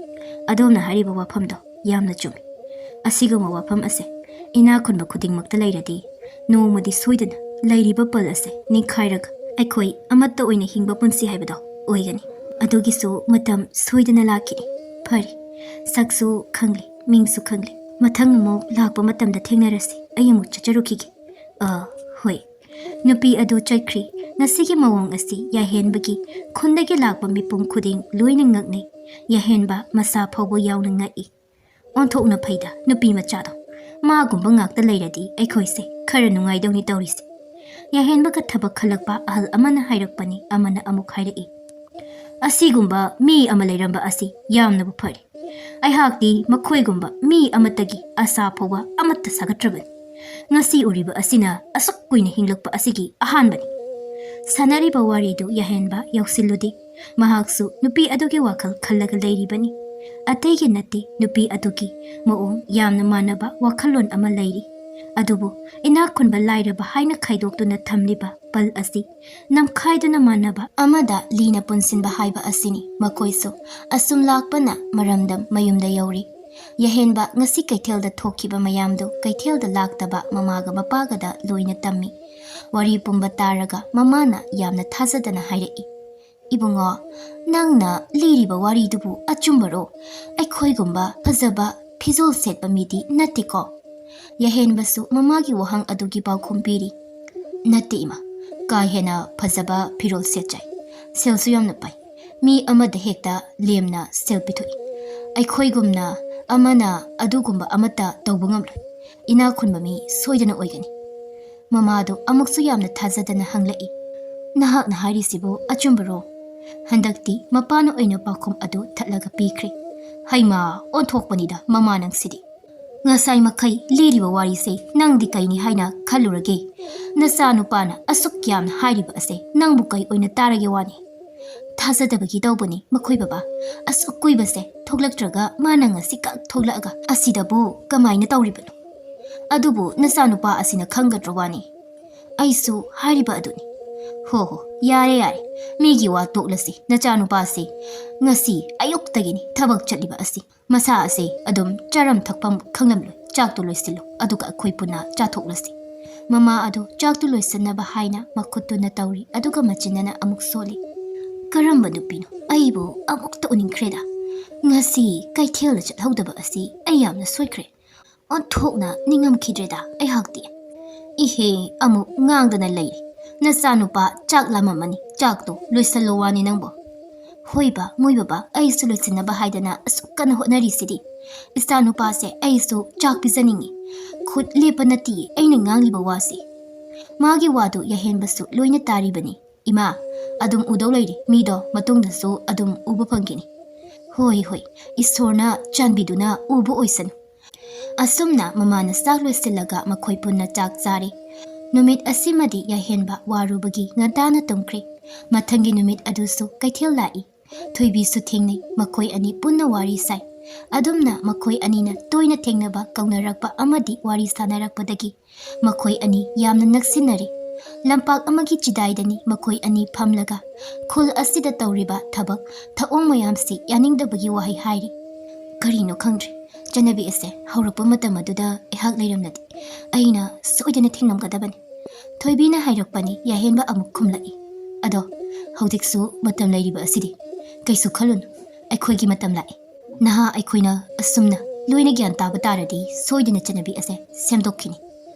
ꯑꯗꯣꯝꯅ ꯍꯥꯏꯔꯤꯕ ꯋꯥꯐꯝꯗꯣ ꯌꯥꯝꯅ ꯆꯨꯝꯃꯤ꯫ ꯑꯁꯤꯒꯨꯝꯕ ꯋꯥꯐꯝ ꯑꯁꯦ ꯏꯅꯥꯛ ꯈꯨꯟꯕ ꯈꯨꯗꯤꯡꯃꯛꯇ ꯂꯩꯔꯗꯤ ꯅꯣꯡꯃꯗꯤ ꯁꯣꯏꯗꯅ ꯂꯩꯔꯤꯕ ꯄꯜ ꯑꯁꯦ ꯅꯤꯡꯈꯥꯏꯔꯒ ꯑꯩꯈꯣꯏ ꯑꯃꯠꯇ ꯑꯣꯏꯅ ꯍꯤꯡꯕ ꯄꯨꯟꯁꯤ ꯍꯥꯏꯕꯗꯣ ꯑꯣꯏꯒꯅꯤ꯫ ꯑꯗꯨꯒꯤꯁꯨ ꯃꯇꯝ ꯁꯣꯏꯗꯅ ꯂꯥꯛꯈꯤꯅꯤ꯫ ꯐꯔꯦ, ꯁꯛꯁꯨ ꯈꯪꯂꯦ, ꯃꯤꯡꯁꯨ ꯈꯪꯂꯦ꯫ ꯃꯊꯪ ꯑꯃꯨꯛ ꯂꯥꯛꯄ ꯃꯇꯝꯗ ꯊꯦꯡꯅꯔꯁꯤ꯫ ꯑꯩ ꯑꯃꯨꯛ ꯆꯠꯆꯔꯨꯈꯤꯒꯦ꯫" "ꯑ, ꯍꯣꯏ꯫" ꯅꯨꯄꯤ ꯑꯗꯨ ꯆꯠꯈ꯭ꯔꯤ꯫ ꯉꯁꯤꯒꯤ ꯃꯑꯣꯡ ꯑꯁꯤ ꯌꯥꯍꯦꯟꯕꯒꯤ ꯈꯨꯟꯗꯒꯤ ꯂꯥꯛꯄ ꯃꯤꯄꯨꯝ ꯈꯨꯗꯤꯡ ꯂꯣꯏꯅ ꯉꯛꯅꯩ꯫ ꯌꯥꯍꯦꯟꯕ ꯃꯁꯥ ꯐꯥꯎꯕ ꯌꯥꯎꯅ ꯉꯛꯏ꯫ "ꯑꯣꯟꯊꯣꯛꯅ ꯐꯩꯗ ꯅꯨꯄꯤ ꯃꯆꯥꯗꯣ꯫ ꯃꯥꯒꯨꯝꯕ ꯉꯥꯛꯇ ꯂꯩꯔꯗꯤ ꯑꯩꯈꯣꯏꯁꯦ ꯈꯔ ꯅꯨꯡꯉꯥꯏꯗꯧꯅꯤ ꯇꯧꯔꯤꯁꯦ꯫" ꯌꯥꯍꯦꯟꯕꯒ ꯊꯕꯛ ꯈꯜꯂꯛꯄ ꯑꯍꯜ ꯑꯃꯅ ꯍꯥꯏꯔꯛꯄꯅꯤ, ꯑꯃꯅ ꯑꯃꯨꯛ ꯍꯥꯏꯔꯛꯏ꯫ "ꯑꯁꯤꯒꯨꯝꯕ ꯃꯤ ꯑꯃ ꯂꯩꯔꯝꯕ ꯑꯁꯤ ꯌꯥꯝꯅꯕꯨ ꯐꯔꯦ꯫ ꯑꯩꯍꯥꯛꯇꯤ ꯃꯈꯣꯏꯒꯨꯝꯕ ꯃꯤ ꯑꯃꯠꯇꯒꯤ ꯑꯁꯥ ꯐꯥꯎꯕ ꯑꯃꯠꯇ ꯁꯥꯒꯠꯇ꯭ꯔꯕꯅꯤ꯫ ꯉꯁꯤ ꯎꯔꯤꯕ ꯑꯁꯤꯅ ꯑꯁꯨꯛ ꯀꯨꯏꯅ ꯍꯤꯡꯂꯛꯄ ꯑꯁꯤꯒꯤ ꯑꯍꯥꯟꯕꯅꯤ꯫" ꯁꯥꯟꯅꯔꯤꯕ ꯋꯥꯔꯤꯗꯨ ꯌꯥꯍꯦꯟꯕ ꯌꯥꯎꯁꯤꯜꯂꯨꯗꯦ꯫ ꯃꯍꯥꯛꯁꯨ ꯅꯨꯄꯤ ꯑꯗꯨꯒꯤ ꯋꯥꯈꯜ ꯈꯜꯂꯒ ꯂꯩꯔꯤꯕꯅꯤ꯫ ꯑꯇꯩꯒꯤ ꯅꯠꯇꯦ, ꯅꯨꯄꯤ ꯑꯗꯨꯒꯤ ꯃꯑꯣꯡ ꯌꯥꯝꯅ ꯃꯥꯟꯅꯕ ꯋꯥꯈꯜꯂꯣꯟ ꯑꯃ ꯂꯩꯔꯤ꯫ ꯑꯗꯨꯕꯨ ꯏꯅꯥꯛ ꯈꯨꯟꯕ ꯂꯥꯏꯔꯕ ꯍꯥꯏꯅ ꯈꯥꯏꯗꯣꯛꯇꯨꯅ ꯊꯝꯂꯤꯕ ꯄꯜ ꯑꯁꯤ ꯅꯝꯈꯥꯏꯗꯨꯅ ꯃꯥꯟꯅꯕ ꯑꯃꯗ ꯂꯤꯅ ꯄꯨꯟꯁꯤꯟꯕ ꯍꯥꯏꯕ ꯑꯁꯤꯅꯤ꯫ ꯃꯈꯣꯏꯁꯨ ꯑꯁꯨꯝ ꯂꯥꯛꯄꯅ ꯃꯔꯝꯗꯝ ꯃꯌꯨꯝꯗ ꯌꯧꯔꯤ꯫ ꯌꯥꯍꯦꯟꯕ ꯉꯁꯤ ꯀꯩꯊꯦꯜꯗ ꯊꯣꯛꯈꯤꯕ ꯃꯌꯥꯝꯗꯨ ꯀꯩꯊꯦꯜꯗ ꯂꯥꯛꯇꯕ ꯃꯃꯥꯒ ꯃꯄꯥꯒꯗ ꯂꯣꯏꯅ ꯇꯝꯃꯤ꯫ ꯋꯥꯔꯤ ꯄꯨꯝꯕ ꯇꯥꯔꯒ ꯃꯃꯥꯅ ꯌꯥꯝꯅ ꯊꯥꯖꯗꯅ ꯍꯥꯏꯔꯛꯏ, "ꯏꯕꯨꯡꯉꯣ, ꯅꯪꯅ ꯂꯤꯔꯤꯕ ꯋꯥꯔꯤꯗꯨꯕꯨ ꯑꯆꯨꯝꯕꯔꯣ? ꯑꯩꯈꯣꯏꯒꯨꯝꯕ ꯐꯖꯕ ꯐꯤꯖꯣꯜ ꯁꯦꯠꯄ ꯃꯤꯗꯤ ꯅꯠꯇꯦꯀꯣ?" ꯌꯥꯍꯦꯟꯕꯁꯨ ꯃꯃꯥꯒꯤ ꯋꯥꯍꯪ ꯑꯗꯨꯒꯤ ꯄꯥꯎꯈꯨꯝ ꯄꯤꯔꯤ, "ꯅꯠꯇꯦ ꯏꯃꯥ, ꯀꯥ ꯍꯦꯟꯅ ꯐꯖꯕ ꯐꯤꯔꯣꯜ ꯁꯦꯠꯆꯩ꯫ ꯁꯦꯜꯁꯨ ꯌꯥꯝꯅ ꯄꯥꯏ꯫ ꯃꯤ ꯑꯃꯗ ꯍꯦꯛꯇ ꯂꯦꯝꯅ ꯁꯦꯜ ꯄꯤꯊꯣꯛꯏ꯫ ꯑꯩꯈꯣꯏꯒꯨꯝꯅ ꯑꯃꯅ ꯑꯗꯨꯒꯨꯝꯕ ꯑꯃꯠꯇ ꯇꯧꯕ ꯉꯝꯂꯣꯏ꯫ ꯏꯅꯥꯛ ꯈꯨꯟꯕ ꯃꯤ ꯁꯣꯏꯗꯅ ꯑꯣꯏꯒꯅꯤ꯫ ꯃꯃꯥꯗꯨ ꯑꯃꯨꯛꯁꯨ ꯌꯥꯝꯅ ꯊꯥꯖꯗꯅ ꯍꯪꯂꯛꯏ, "ꯅꯍꯥꯛꯅ ꯍꯥꯏꯔꯤꯁꯤꯕꯨ ꯑꯆꯨꯝꯕꯔꯣ?" ꯍꯟꯗꯛꯇꯤ ꯃꯄꯥꯅ ꯑꯣꯏꯅ ꯄꯥꯎꯈꯨꯝ ꯑꯗꯨ ꯊꯠꯂꯒ ꯄꯤꯈ꯭ꯔꯦ꯫ "ꯍꯩꯃꯥ, ꯑꯣꯟꯊꯣꯛꯄꯅꯤꯗ ꯃꯃꯥ ꯅꯪꯁꯤꯗꯤ꯫ ꯉꯁꯥꯏ ꯃꯈꯩ ꯂꯤꯔꯤꯕ ꯋꯥꯔꯤꯁꯦ ꯅꯪꯗꯤ ꯀꯩꯅꯤ ꯍꯥꯏꯅ ꯈꯜꯂꯨꯔꯒꯦ? ꯅꯆꯥꯅꯨꯄꯥꯅ ꯑꯁꯨꯛ ꯌꯥꯝꯅ ꯍꯥꯏꯔꯤꯕ ꯑꯁꯦ ꯅꯪꯕꯨ ꯀꯩ ꯑꯣꯏꯅ ꯇꯥꯔꯒꯦ ꯋꯥꯅꯤ?" "ꯊꯥꯖꯗꯕꯒꯤ ꯇꯧꯕꯅꯤ ꯃꯈꯣꯏ ꯕꯕꯥ꯫ ꯑꯁꯨꯛ ꯀꯨꯏꯕꯁꯦ ꯊꯣꯛꯂꯛꯇ꯭ꯔꯒ ꯃꯥꯅ ꯉꯁꯤ ꯈꯛ ꯊꯣꯛꯂꯛꯑꯒ ꯑꯁꯤꯗꯕꯨ ꯀꯃꯥꯏꯅ ꯇꯧꯔꯤꯕꯅꯣ? ꯑꯗꯨꯕꯨ ꯅꯆꯥꯅꯨꯄꯥ ꯑꯁꯤꯅ ꯈꯪꯒꯗ꯭ꯔꯣ ꯋꯥꯅꯤ?" "ꯑꯩꯁꯨ ꯍꯥꯏꯔꯤꯕ ꯑꯗꯨꯅꯤ꯫" "ꯍꯣ ꯍꯣ, ꯌꯥꯔꯦ ꯌꯥꯔꯦ, ꯃꯤꯒꯤ ꯋꯥ ꯇꯣꯛꯂꯁꯤ꯫ ꯅꯆꯥꯅꯨꯄꯥꯁꯤ ꯉꯁꯤ ꯑꯌꯨꯛꯇꯒꯤꯅꯤ ꯊꯕꯛ ꯆꯠꯂꯤꯕ ꯑꯁꯤ꯫ ꯃꯁꯥ ꯑꯁꯤ ꯑꯗꯨꯝ ꯆꯥꯔꯝ ꯊꯛꯐꯝ ꯈꯪꯂꯝꯂꯣꯏ꯫ ꯆꯥꯛꯇꯨ ꯂꯣꯏꯁꯤꯜꯂꯨ, ꯑꯗꯨꯒ ꯑꯩꯈꯣꯏ ꯄꯨꯟꯅ ꯆꯥꯊꯣꯛꯂꯁꯤ꯫" ꯃꯃꯥ ꯑꯗꯨ ꯆꯥꯛꯇꯨ ꯂꯣꯏꯁꯤꯟꯅꯕ ꯍꯥꯏꯅ ꯃꯈꯨꯠꯇꯨꯅ ꯇꯧꯔꯤ, ꯑꯗꯨꯒ ꯃꯆꯤꯟꯅꯅ ꯑꯃꯨꯛ ꯁꯣꯜꯂꯤ꯫ "ꯀꯔꯝꯕ ꯅꯨꯄꯤꯅꯣ? ꯑꯩꯕꯨ ꯑꯃꯨꯛꯇ ꯎꯅꯤꯡꯈ꯭ꯔꯦꯗ꯫ ꯉꯁꯤ ꯀꯩꯊꯦꯜꯗ ꯆꯠꯍꯧꯗꯕ ꯑꯁꯤ ꯑꯩ ꯌꯥꯝꯅ ꯁꯣꯏꯈ꯭ꯔꯦ꯫ ꯑꯣꯟꯊꯣꯛꯅ ꯅꯤꯡꯉꯝꯈꯤꯗ꯭ꯔꯦꯗ ꯑꯩꯍꯥꯛꯇꯤ꯫" "ꯏꯍꯦ, ꯑꯃꯨꯛ ꯉꯥꯡꯗꯅ ꯂꯩꯔꯦ꯫ ꯅꯆꯥꯅꯨꯄꯥ ꯆꯥꯛ ꯂꯥꯝꯃꯝꯃꯅꯤ, ꯆꯥꯛꯇꯣ ꯂꯣꯏꯁꯜꯂꯣ ꯋꯥꯅꯤ ꯅꯪꯕꯣ꯫" "ꯍꯣꯏꯕ, ꯃꯣꯏ ꯕꯕꯥ, ꯑꯩꯁꯨ ꯂꯣꯏꯁꯤꯟꯅꯕ ꯍꯥꯏꯗꯅ ꯑꯁꯨꯛ ꯀꯟꯅ ꯍꯣꯠꯅꯔꯤꯁꯤꯗꯤ꯫ ꯏꯆꯥꯅꯨꯄꯥꯁꯦ ꯑꯩꯁꯨ ꯆꯥꯛ ꯄꯤꯖꯅꯤꯡꯉꯤ꯫ ꯈꯨꯠ ꯂꯦꯞꯄ ꯅꯠꯇꯤꯌꯦ ꯑꯩꯅ ꯉꯥꯡꯂꯤꯕ ꯋꯥꯁꯤ꯫" ꯃꯥꯒꯤ ꯋꯥꯗꯨ ꯌꯥꯍꯦꯟꯕꯁꯨ ꯂꯣꯏꯅ ꯇꯥꯔꯤꯕꯅꯤ꯫ "ꯏꯃꯥ, ꯑꯗꯨꯝ ꯎꯗꯧ ꯂꯩꯔꯦ, ꯃꯤꯗꯣ ꯃꯇꯨꯡꯗꯁꯨ ꯑꯗꯨꯝ ꯎꯕ ꯐꯪꯈꯤꯅꯤ꯫" "ꯍꯣꯏ ꯍꯣꯏ, ꯏꯁꯣꯔꯅ ꯆꯥꯟꯕꯤꯗꯨꯅ ꯎꯕ ꯑꯣꯏꯁꯅꯨ꯫" ꯑꯁꯨꯝꯅ ꯃꯃꯥꯅ ꯆꯥꯛ ꯂꯣꯏꯁꯤꯜꯂꯒ ꯃꯈꯣꯏ ꯄꯨꯟꯅ ꯆꯥꯛ ꯆꯥꯔꯦ꯫ ꯅꯨꯃꯤꯠ ꯑꯁꯤꯃꯗꯤ ꯌꯥꯍꯦꯟꯕ ꯋꯥꯔꯨꯕꯒꯤ ꯉꯟꯇꯥꯅ ꯇꯨꯝꯈ꯭ꯔꯦ꯫ ꯃꯊꯪꯒꯤ ꯅꯨꯃꯤꯠ ꯑꯗꯨꯁꯨ ꯀꯩꯊꯦꯜ ꯂꯥꯛꯏ꯫ ꯊꯣꯏꯕꯤꯁꯨ ꯊꯦꯡꯅꯩ꯫ ꯃꯈꯣꯏ ꯑꯅꯤ ꯄꯨꯟꯅ ꯋꯥꯔꯤ ꯁꯥꯏ꯫ ꯑꯗꯨꯝꯅ ꯃꯈꯣꯏ ꯑꯅꯤꯅ ꯇꯣꯏꯅ ꯊꯦꯡꯅꯕ ꯀꯧꯅꯔꯛꯄ ꯑꯃꯗꯤ ꯋꯥꯔꯤ ꯁꯥꯟꯅꯔꯛꯄꯗꯒꯤ ꯃꯈꯣꯏ ꯑꯅꯤ ꯌꯥꯝꯅ ꯅꯛꯁꯤꯟꯅꯔꯦ꯫ ꯂꯝꯄꯥꯛ ꯑꯃꯒꯤ ꯆꯤꯗꯥꯏꯗꯅꯤ ꯃꯈꯣꯏ ꯑꯅꯤ ꯐꯝꯂꯒ ꯈꯨꯜ ꯑꯁꯤꯗ ꯇꯧꯔꯤꯕ ꯊꯕꯛ ꯊꯧꯑꯣꯡ ꯃꯌꯥꯝꯁꯤ ꯌꯥꯅꯤꯡꯗꯕꯒꯤ ꯋꯥꯍꯩ ꯍꯥꯏꯔꯤ꯫ ꯀꯔꯤꯅꯣ ꯈꯪꯗ꯭ꯔꯦ, ꯆꯠꯅꯕꯤ ꯑꯁꯦ ꯍꯧꯔꯛꯄ ꯃꯇꯝ ꯑꯗꯨꯗ ꯑꯩꯍꯥꯛ ꯂꯩꯔꯝꯂꯗꯤ ꯑꯩꯅ ꯁꯣꯏꯗꯅ ꯊꯤꯡꯂꯝꯒꯗꯕꯅꯤ꯫ ꯊꯣꯏꯕꯤꯅ ꯍꯥꯏꯔꯛꯄꯅꯤ, ꯌꯥꯍꯦꯟꯕ ꯑꯃꯨꯛ ꯈꯨꯝꯂꯛꯏ꯫ ꯑꯗꯣ ꯍꯧꯖꯤꯛꯁꯨ ꯃꯇꯝ ꯂꯩꯔꯤꯕ ꯑꯁꯤꯗꯤ ꯀꯩꯁꯨ ꯈꯜꯂꯨꯅꯨ, ꯑꯩꯈꯣꯏꯒꯤ ꯃꯇꯝ ꯂꯥꯛꯑꯦ꯫ ꯅꯍꯥ ꯑꯩꯈꯣꯏꯅ ꯑꯁꯨꯝꯅ ꯂꯣꯏꯅ ꯒ꯭ꯌꯥꯟ ꯇꯥꯕ ꯇꯥꯔꯗꯤ ꯁꯣꯏꯗꯅ ꯆꯠꯅꯕꯤ ꯑꯁꯦ ꯁꯦꯝꯗꯣꯛꯈꯤꯅꯤ꯫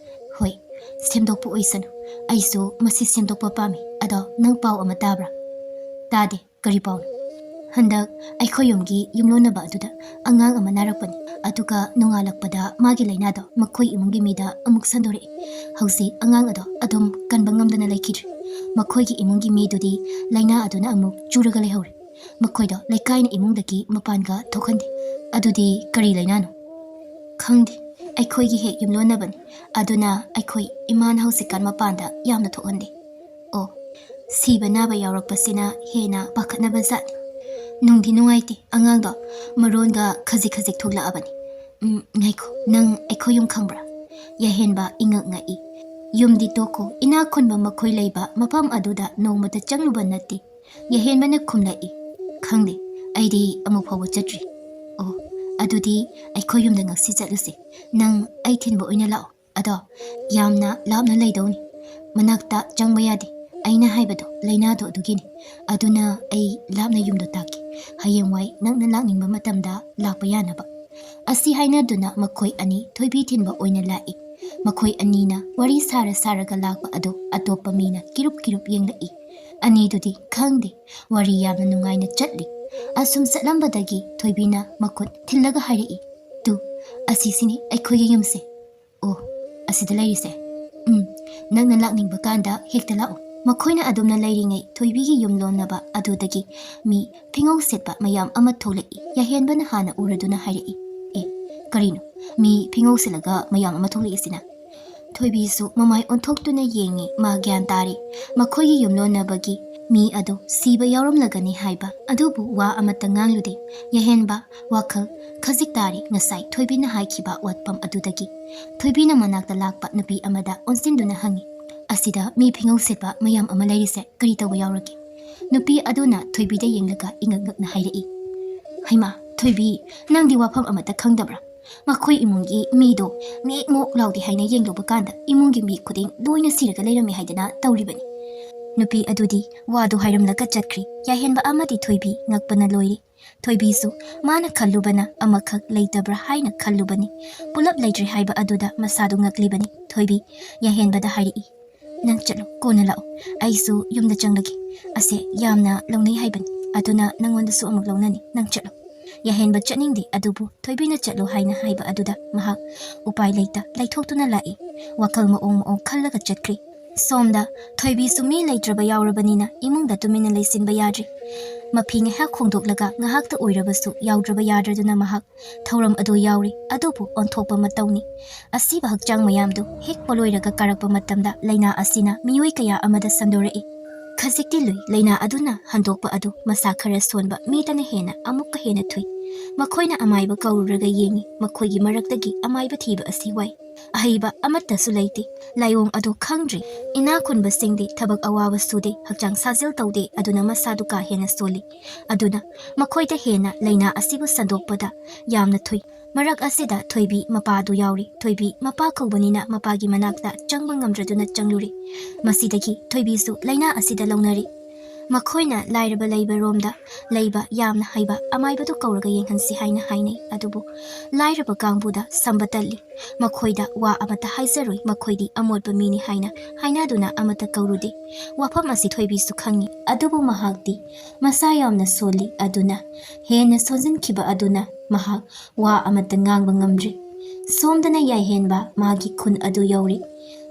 ꯍꯣꯏ, ꯁꯦꯝꯗꯣꯛꯄ ꯑꯣꯏꯁꯅꯨ꯫ ꯑꯩꯁꯨ ꯃꯁꯤ ꯁꯦꯝꯗꯣꯛꯄ ꯄꯥꯝꯃꯤ꯫ ꯑꯗꯣ ꯅꯪ ꯄꯥꯎ ꯑꯃ ꯇꯥꯕ꯭ꯔꯥ? ꯇꯥꯗꯦ꯫ ꯀꯔꯤ ꯄꯥꯎꯅꯣ? ꯍꯟꯗꯛ ꯑꯩꯈꯣꯏ ꯌꯨꯝꯒꯤ ꯌꯨꯝꯂꯣꯟꯅꯕ ꯑꯗꯨꯗ ꯑꯉꯥꯡ ꯑꯃ ꯅꯥꯔꯛꯄꯅꯤ꯫ ꯑꯗꯨꯒ ꯅꯣꯡꯉꯥꯜꯂꯛꯄꯗ ꯃꯥꯒꯤ ꯂꯥꯏꯅꯥꯗꯣ ꯃꯈꯣꯏ ꯏꯃꯨꯡꯒꯤ ꯃꯤꯗ ꯑꯃꯨꯛ ꯁꯟꯗꯣꯔꯛꯏ꯫ ꯍꯧꯖꯤꯛ ꯑꯉꯥꯡ ꯑꯗꯣ ꯑꯗꯨꯝ ꯀꯟꯕ ꯉꯝꯗꯅ ꯂꯩꯈꯤꯗ꯭ꯔꯦ꯫ ꯃꯈꯣꯏꯒꯤ ꯏꯃꯨꯡꯒꯤ ꯃꯤꯗꯨꯗꯤ ꯂꯥꯏꯅꯥ ꯑꯗꯨꯅ ꯑꯃꯨꯛ ꯆꯨꯔꯒ ꯂꯩꯍꯧꯔꯦ꯫ ꯃꯈꯣꯏꯗꯣ ꯂꯩꯀꯥꯏꯅ ꯏꯃꯨꯡꯗꯒꯤ ꯃꯄꯥꯟꯒ ꯊꯣꯛꯍꯟꯗꯦ꯫ ꯑꯗꯨꯗꯤ ꯀꯔꯤ ꯂꯥꯏꯅꯥꯅꯣ? ꯈꯪꯗꯦ꯫ ꯑꯩꯈꯣꯏꯒꯤ ꯍꯦꯛ ꯌꯨꯝꯂꯣꯟꯅꯕꯅꯤ꯫ ꯑꯗꯨꯅ ꯑꯩꯈꯣꯏ ꯏꯃꯥꯅ ꯍꯧꯖꯤꯛꯀꯥꯟ ꯃꯄꯥꯟꯗ ꯌꯥꯝꯅ ꯊꯣꯛꯍꯟꯗꯦ꯫ ꯑꯣ, ꯁꯤꯕ ꯅꯥꯕ ꯌꯥꯎꯔꯛꯄꯁꯤꯅ ꯍꯦꯟꯅ ꯄꯥꯈꯠꯅꯕ ꯖꯥꯠꯅꯤ꯫ ꯅꯨꯡꯗꯤ ꯅꯨꯡꯉꯥꯏꯇꯦ, ꯑꯉꯥꯡꯗꯣ ꯃꯔꯣꯟꯒ ꯈꯖꯤꯛ ꯈꯖꯤꯛ ꯊꯣꯛꯂꯛꯑꯕꯅꯤ꯫ ꯎꯝ, ꯉꯥꯏꯈꯣ, ꯅꯪ ꯑꯩꯈꯣꯏ ꯌꯨꯝ ꯈꯪꯕ꯭ꯔꯥ? ꯌꯥꯍꯦꯟꯕ ꯏꯉꯛ ꯉꯛꯏ꯫ ꯌꯨꯝꯗꯤ ꯇꯣꯛꯈꯣ, ꯏꯅꯥꯛ ꯈꯨꯟꯕ ꯃꯈꯣꯏ ꯂꯩꯕ ꯃꯐꯝ ꯑꯗꯨꯗ ꯅꯣꯡꯃꯇ ꯆꯪꯂꯨꯕ ꯅꯠꯇꯦ꯫ ꯌꯥꯍꯦꯟꯕꯅ ꯈꯨꯝꯂꯛꯏ꯫ ꯈꯪꯗꯦ, ꯑꯩꯗꯤ ꯑꯃꯨꯛ ꯐꯥꯎꯕ ꯆꯠꯇ꯭ꯔꯤ꯫ ꯑꯣ, ꯑꯗꯨꯗꯤ ꯑꯩꯈꯣꯏ ꯌꯨꯝꯗ ꯉꯁꯤ ꯆꯠꯂꯨꯁꯦ꯫ ꯅꯪ ꯑꯩ ꯊꯤꯟꯕ ꯑꯣꯏꯅ ꯂꯥꯛꯑꯣ꯫ ꯑꯗꯣ ꯌꯥꯝꯅ ꯂꯥꯞꯅ ꯂꯩꯗꯧꯅꯤ꯫ ꯃꯅꯥꯛꯇ ꯆꯪꯕ ꯌꯥꯗꯦ꯫ ꯑꯩꯅ ꯍꯥꯏꯕꯗꯣ ꯂꯥꯏꯅꯥꯗꯣ ꯑꯗꯨꯒꯤꯅꯤ꯫ ꯑꯗꯨꯅ ꯑꯩ ꯂꯥꯞꯅ ꯌꯨꯝꯗꯣ ꯇꯥꯛꯀꯦ꯫ ꯍꯌꯦꯡꯋꯥꯏ ꯅꯪꯅ ꯂꯥꯛꯅꯤꯡꯕ ꯃꯇꯝꯗ ꯂꯥꯛꯄ ꯌꯥꯅꯕ꯫ ꯑꯁꯤ ꯍꯥꯏꯅꯗꯨꯅ ꯃꯈꯣꯏ ꯑꯅꯤ ꯊꯣꯏꯕꯤ ꯊꯤꯟꯕ ꯑꯣꯏꯅ ꯂꯥꯛꯏ꯫ ꯃꯈꯣꯏ ꯑꯅꯤꯅ ꯋꯥꯔꯤ ꯁꯥꯔ ꯁꯥꯔꯒ ꯂꯥꯛꯄ ꯑꯗꯨ ꯑꯇꯣꯞꯄ ꯃꯤꯅ ꯀꯤꯔꯨꯞ ꯀꯤꯔꯨꯞ ꯌꯦꯡꯂꯛꯏ꯫ ꯑꯅꯤꯗꯨꯗꯤ ꯈꯪꯗꯦ, ꯋꯥꯔꯤ ꯌꯥꯝꯅ ꯅꯨꯡꯉꯥꯏꯅ ꯆꯠꯂꯤ꯫ ꯑꯁꯨꯝ ꯆꯠꯂꯝꯕꯗꯒꯤ ꯊꯣꯏꯕꯤꯅ ꯃꯈꯨꯠ ꯊꯤꯜꯂꯒ ꯍꯥꯏꯔꯛꯏ, "ꯇꯨ, ꯑꯁꯤꯁꯤꯅꯤ ꯑꯩꯈꯣꯏꯒꯤ ꯌꯨꯝꯁꯦ꯫ ꯑꯣ, ꯑꯁꯤꯗ ꯂꯩꯔꯤꯁꯦ꯫ ꯎꯝ, ꯅꯪꯅ ꯂꯥꯛꯅꯤꯡꯕ ꯀꯥꯟꯗ ꯍꯦꯛꯇ ꯂꯥꯛꯑꯣ꯫" ꯃꯈꯣꯏꯅ ꯑꯗꯨꯝꯅ ꯂꯩꯔꯤꯉꯩ ꯊꯣꯏꯕꯤꯒꯤ ꯌꯨꯝꯂꯣꯟꯅꯕ ꯑꯗꯨꯗꯒꯤ ꯃꯤ ꯐꯤꯉꯧ ꯁꯦꯠꯄ ꯃꯌꯥꯝ ꯑꯃ ꯊꯣꯛꯂꯛꯏ꯫ ꯌꯥꯍꯦꯟꯕꯅ ꯍꯥꯟꯅ ꯎꯔꯗꯨꯅ ꯍꯥꯏꯔꯛꯏ, "ꯑꯦ, ꯀꯔꯤꯅꯣ? ꯃꯤ ꯐꯤꯉꯧ ꯁꯦꯠꯂꯒ ꯃꯌꯥꯝ ꯑꯃ ꯊꯣꯛꯂꯛꯏꯁꯤꯅ?" ꯊꯣꯏꯕꯤꯁꯨ ꯃꯃꯥꯏ ꯑꯣꯟꯊꯣꯛꯇꯨꯅ ꯌꯦꯡꯉꯤ꯫ ꯃꯥ ꯒ꯭ꯌꯥꯟ ꯇꯥꯔꯦ꯫ ꯃꯈꯣꯏꯒꯤ ꯌꯨꯝꯂꯣꯟꯅꯕꯒꯤ ꯃꯤ ꯑꯗꯨ ꯁꯤꯕ ꯌꯥꯎꯔꯝꯂꯒꯅꯤ ꯍꯥꯏꯕ꯫ ꯑꯗꯨꯕꯨ ꯋꯥ ꯑꯃꯠꯇ ꯉꯥꯡꯂꯨꯗꯦ꯫ ꯌꯥꯍꯦꯟꯕ ꯋꯥꯈꯜ ꯈꯖꯤꯛ ꯇꯥꯔꯦ ꯉꯁꯥꯏ ꯊꯣꯏꯕꯤꯅ ꯍꯥꯏꯈꯤꯕ ꯋꯥꯐꯝ ꯑꯗꯨꯗꯒꯤ꯫ ꯊꯣꯏꯕꯤꯅ ꯃꯅꯥꯛꯇ ꯂꯥꯛꯄ ꯅꯨꯄꯤ ꯑꯃꯗ ꯑꯣꯟꯁꯤꯟꯗꯨꯅ ꯍꯪꯉꯤ, "ꯑꯁꯤꯗ ꯃꯤ ꯐꯤꯉꯧ ꯁꯦꯠꯄ ꯃꯌꯥꯝ ꯑꯃ ꯂꯩꯔꯤꯁꯦ ꯀꯔꯤ ꯇꯧꯕ ꯌꯥꯎꯔꯒꯦ?" ꯅꯨꯄꯤ ꯑꯗꯨꯅ ꯊꯣꯏꯕꯤꯗ ꯌꯦꯡꯂꯒ ꯏꯉꯛ ꯉꯛꯅ ꯍꯥꯏꯔꯛꯏ, "ꯍꯩꯃꯥ, ꯊꯣꯏꯕꯤ, ꯅꯪꯗꯤ ꯋꯥꯐꯝ ꯑꯃꯠꯇ ꯈꯪꯗꯕ꯭ꯔꯥ? ꯃꯈꯣꯏ ꯏꯃꯨꯡꯒꯤ ꯃꯤꯗꯣ ꯃꯤꯠ ꯃꯣꯛ ꯂꯥꯎꯗꯦ ꯍꯥꯏꯅ ꯌꯦꯡꯂꯨꯕ ꯀꯥꯟꯗ ꯏꯃꯨꯡꯒꯤ ꯃꯤ ꯈꯨꯗꯤꯡ ꯂꯣꯏꯅ ꯁꯤꯔꯒ ꯂꯩꯔꯝꯃꯤ ꯍꯥꯏꯗꯅ ꯇꯧꯔꯤꯕꯅꯤ꯫" ꯅꯨꯄꯤ ꯑꯗꯨꯗꯤ ꯋꯥꯗꯨ ꯍꯥꯏꯔꯝꯂꯒ ꯆꯠꯈ꯭ꯔꯤ꯫ ꯌꯥꯍꯦꯟꯕ ꯑꯃꯗꯤ ꯊꯣꯏꯕꯤ ꯉꯛꯄꯅ ꯂꯣꯏꯔꯦ꯫ ꯊꯣꯏꯕꯤꯁꯨ ꯃꯥꯅ ꯈꯜꯂꯨꯕꯅ ꯑꯃꯈꯛ ꯂꯩꯇꯕ꯭ꯔꯥ ꯍꯥꯏꯅ ꯈꯜꯂꯨꯕꯅꯤ꯫ ꯄꯨꯂꯞ ꯂꯩꯇ꯭ꯔꯦ ꯍꯥꯏꯕ ꯑꯗꯨꯗ ꯃꯁꯥꯗꯨ ꯉꯛꯂꯤꯕꯅꯤ꯫ ꯊꯣꯏꯕꯤ ꯌꯥꯍꯦꯟꯕꯗ ꯍꯥꯏꯔꯛꯏ, "ꯅꯪ ꯆꯠꯂꯣ, ꯀꯣꯟꯅ ꯂꯥꯛꯑꯣ꯫ ꯑꯩꯁꯨ ꯌꯨꯝꯗ ꯆꯪꯂꯒꯦ꯫ ꯑꯁꯦ ꯌꯥꯝꯅ ꯂꯧꯅꯩ ꯍꯥꯏꯕꯅꯤ, ꯑꯗꯨꯅ ꯅꯪꯉꯣꯟꯗꯁꯨ ꯑꯃꯨꯛ ꯂꯧꯅꯅꯤ꯫ ꯅꯪ ꯆꯠꯂꯣ꯫" ꯌꯥꯍꯦꯟꯕ ꯆꯠꯅꯤꯡꯗꯦ, ꯑꯗꯨꯕꯨ ꯊꯣꯏꯕꯤꯅ ꯆꯠꯂꯣ ꯍꯥꯏꯅ ꯍꯥꯏꯕ ꯑꯗꯨꯗ ꯃꯍꯥꯛ ꯎꯄꯥꯏ ꯂꯩꯇ ꯂꯩꯊꯣꯛꯇꯨꯅ ꯂꯥꯛꯏ꯫ ꯋꯥꯈꯜ ꯃꯑꯣꯡ ꯃꯑꯣꯡ ꯈꯜꯂꯒ ꯆꯠꯈ꯭ꯔꯤ꯫ ꯁꯣꯝꯗ ꯊꯣꯏꯕꯤꯁꯨ ꯃꯤ ꯂꯩꯇ꯭ꯔꯕ ꯌꯥꯎꯔꯕꯅꯤꯅ ꯏꯃꯨꯡꯗ ꯇꯨꯃꯤꯟꯅ ꯂꯩꯁꯤꯟꯕ ꯌꯥꯗ꯭ꯔꯤ꯫ ꯃꯐꯤ ꯉꯥꯏꯍꯥꯛ ꯍꯣꯡꯗꯣꯛꯂꯒ ꯉꯥꯏꯍꯥꯛꯇ ꯑꯣꯏꯔꯕꯁꯨ ꯌꯥꯎꯗ꯭ꯔꯕ ꯌꯥꯗ꯭ꯔꯗꯨꯅ ꯃꯍꯥꯛ ꯊꯧꯔꯝ ꯑꯗꯨ ꯌꯥꯎꯔꯤ꯫ ꯑꯗꯨꯕꯨ ꯑꯣꯟꯊꯣꯛꯄ ꯃꯇꯧꯅꯤ꯫ ꯑꯁꯤꯕ ꯍꯛꯆꯥꯡ ꯃꯌꯥꯝꯗꯨ ꯍꯦꯛ ꯄꯣꯂꯣꯏꯔꯒ ꯀꯥꯔꯛꯄ ꯃꯇꯝꯗ ꯂꯥꯏꯅꯥ ꯑꯁꯤꯅ ꯃꯤꯑꯣꯏ ꯀꯌꯥ ꯑꯃꯗ ꯁꯟꯗꯣꯔꯛꯏ꯫ ꯈꯖꯤꯛꯇꯤ ꯂꯨꯏ, ꯂꯥꯏꯅꯥ ꯑꯗꯨꯅ ꯍꯟꯗꯣꯛꯄ ꯑꯗꯨ ꯃꯁꯥ ꯈꯔ ꯁꯣꯟꯕ ꯃꯤꯗꯅ ꯍꯦꯟꯅ ꯑꯃꯨꯛꯀ ꯍꯦꯟꯅ ꯊꯨꯏ꯫ ꯃꯈꯣꯏꯅ ꯑꯃꯥꯏꯕ ꯀꯧꯔꯨꯔꯒ ꯌꯦꯡꯉꯤ, ꯃꯈꯣꯏꯒꯤ ꯃꯔꯛꯇꯒꯤ ꯑꯃꯥꯏꯕ ꯊꯤꯕ ꯑꯁꯤ ꯋꯥꯏ꯫ ꯑꯍꯩꯕ ꯑꯃꯠꯇꯁꯨ ꯂꯩꯇꯦ꯫ ꯂꯥꯏꯑꯣꯡ ꯑꯗꯨ ꯈꯪꯗ꯭ꯔꯤ꯫ ꯏꯅꯥꯛ ꯈꯨꯟꯕꯁꯤꯡꯗꯤ ꯊꯕꯛ ꯑꯋꯥꯕ ꯁꯨꯗꯦ, ꯍꯛꯆꯥꯡ ꯁꯥꯖꯦꯜ ꯇꯧꯗꯦ, ꯑꯗꯨꯅ ꯃꯁꯥꯗꯨ ꯀꯥ ꯍꯦꯟꯅ ꯁꯣꯜꯂꯤ꯫ ꯑꯗꯨꯅ ꯃꯈꯣꯏꯗ ꯍꯦꯟꯅ ꯂꯥꯏꯅꯥ ꯑꯁꯤꯕꯨ ꯁꯟꯗꯣꯛꯄꯗ ꯌꯥꯝꯅ ꯊꯨꯏ꯫ ꯃꯔꯛ ꯑꯁꯤꯗ ꯊꯣꯏꯕꯤ ꯃꯄꯥꯗꯨ ꯌꯥꯎꯔꯤ꯫ ꯊꯣꯏꯕꯤ ꯃꯄꯥ ꯀꯧꯕꯅꯤꯅ ꯃꯄꯥꯒꯤ ꯃꯅꯥꯛꯇ ꯆꯪꯕ ꯉꯝꯗ꯭ꯔꯗꯨꯅ ꯆꯪꯂꯨꯔꯤ꯫ ꯃꯁꯤꯗꯒꯤ ꯊꯣꯏꯕꯤꯁꯨ ꯂꯥꯏꯅꯥ ꯑꯁꯤꯗ ꯂꯧꯅꯔꯤ꯫ ꯃꯈꯣꯏꯅ ꯂꯥꯏꯔꯕ ꯂꯩꯕꯔꯣꯝꯗ ꯂꯩꯕ ꯌꯥꯝꯅ ꯍꯩꯕ ꯑꯃꯥꯏꯕꯗꯨ ꯀꯧꯔꯒ ꯌꯦꯡꯍꯟꯁꯤ ꯍꯥꯏꯅ ꯍꯥꯏꯅꯩ꯫ ꯑꯗꯨꯕꯨ ꯂꯥꯏꯔꯕ ꯀꯥꯡꯕꯨꯗ ꯁꯝꯕ ꯇꯜꯂꯤ꯫ ꯃꯈꯣꯏꯗ ꯋꯥ ꯑꯃꯠꯇ ꯍꯥꯏꯖꯔꯣꯏ, ꯃꯈꯣꯏꯗꯤ ꯑꯃꯣꯠꯄ ꯃꯤꯅꯤ ꯍꯥꯏꯅ ꯍꯥꯏꯅꯗꯨꯅ ꯑꯃꯠꯇ ꯀꯧꯔꯨꯗꯦ꯫ ꯋꯥꯐꯝ ꯑꯁꯤ ꯊꯣꯏꯕꯤꯁꯨ ꯈꯪꯉꯤ, ꯑꯗꯨꯕꯨ ꯃꯍꯥꯛꯇꯤ ꯃꯁꯥ ꯌꯥꯝꯅ ꯁꯣꯜꯂꯤ, ꯑꯗꯨꯅ ꯍꯦꯟꯅ ꯁꯣꯟꯖꯤꯟꯈꯤꯕ ꯑꯗꯨꯅ ꯃꯍꯥꯛ ꯋꯥ ꯑꯃꯠꯇ ꯉꯥꯡꯕ ꯉꯝꯗ꯭ꯔꯤ꯫ ꯁꯣꯝꯗꯅ ꯌꯥꯏꯍꯦꯟꯕ ꯃꯥꯒꯤ ꯈꯨꯟ ꯑꯗꯨ ꯌꯧꯔꯤ꯫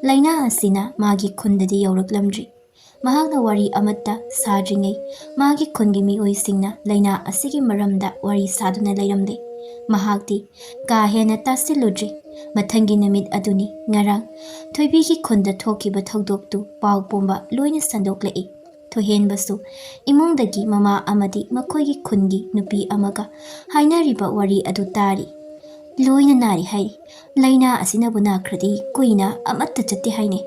ꯂꯥꯏꯅꯥ ꯑꯁꯤꯅ ꯃꯥꯒꯤ ꯈꯨꯟꯗꯗꯤ ꯌꯧꯔꯛꯂꯝꯗ꯭ꯔꯤ꯫ ꯃꯍꯥꯛꯅ ꯋꯥꯔꯤ ꯑꯃꯠꯇ ꯁꯥꯗ꯭ꯔꯤꯉꯩ ꯃꯥꯒꯤ ꯈꯨꯟꯒꯤ ꯃꯤꯑꯣꯏꯁꯤꯡꯅ ꯂꯥꯏꯅꯥ ꯑꯁꯤꯒꯤ ꯃꯔꯝꯗ ꯋꯥꯔꯤ ꯁꯥꯗꯨꯅ ꯂꯩꯔꯝꯂꯦ꯫ ꯃꯍꯥꯛꯇꯤ ꯀꯥ ꯍꯦꯟꯅ ꯇꯥꯁꯤꯜꯂꯨꯗ꯭ꯔꯤ꯫ ꯃꯊꯪꯒꯤ ꯅꯨꯃꯤꯠ ꯑꯗꯨꯅꯤ ꯉꯔꯥꯡ ꯊꯣꯏꯕꯤꯒꯤ ꯈꯨꯟꯗ ꯊꯣꯛꯈꯤꯕ ꯊꯧꯗꯣꯛꯇꯨ ꯄꯥꯎ ꯄꯨꯝꯕ ꯂꯣꯏꯅ ꯁꯟꯗꯣꯛꯂꯛꯏ꯫ ꯊꯣꯏꯍꯦꯟꯕꯁꯨ ꯏꯃꯨꯡꯗꯒꯤ ꯃꯃꯥ ꯑꯃꯗꯤ ꯃꯈꯣꯏꯒꯤ ꯈꯨꯟꯒꯤ ꯅꯨꯄꯤ ꯑꯃꯒ ꯍꯥꯏꯅꯔꯤꯕ ꯋꯥꯔꯤ ꯑꯗꯨ ꯇꯥꯔꯤ꯫ ꯂꯣꯏꯅ ꯅꯥꯔꯤ ꯍꯥꯏꯔꯤ꯫ ꯂꯥꯏꯅꯥ ꯑꯁꯤꯅꯕꯨ ꯅꯥꯈ꯭ꯔꯗꯤ ꯀꯨꯏꯅ ꯑꯃꯠꯇ ꯆꯠꯇꯦ ꯍꯥꯏꯅꯩ꯫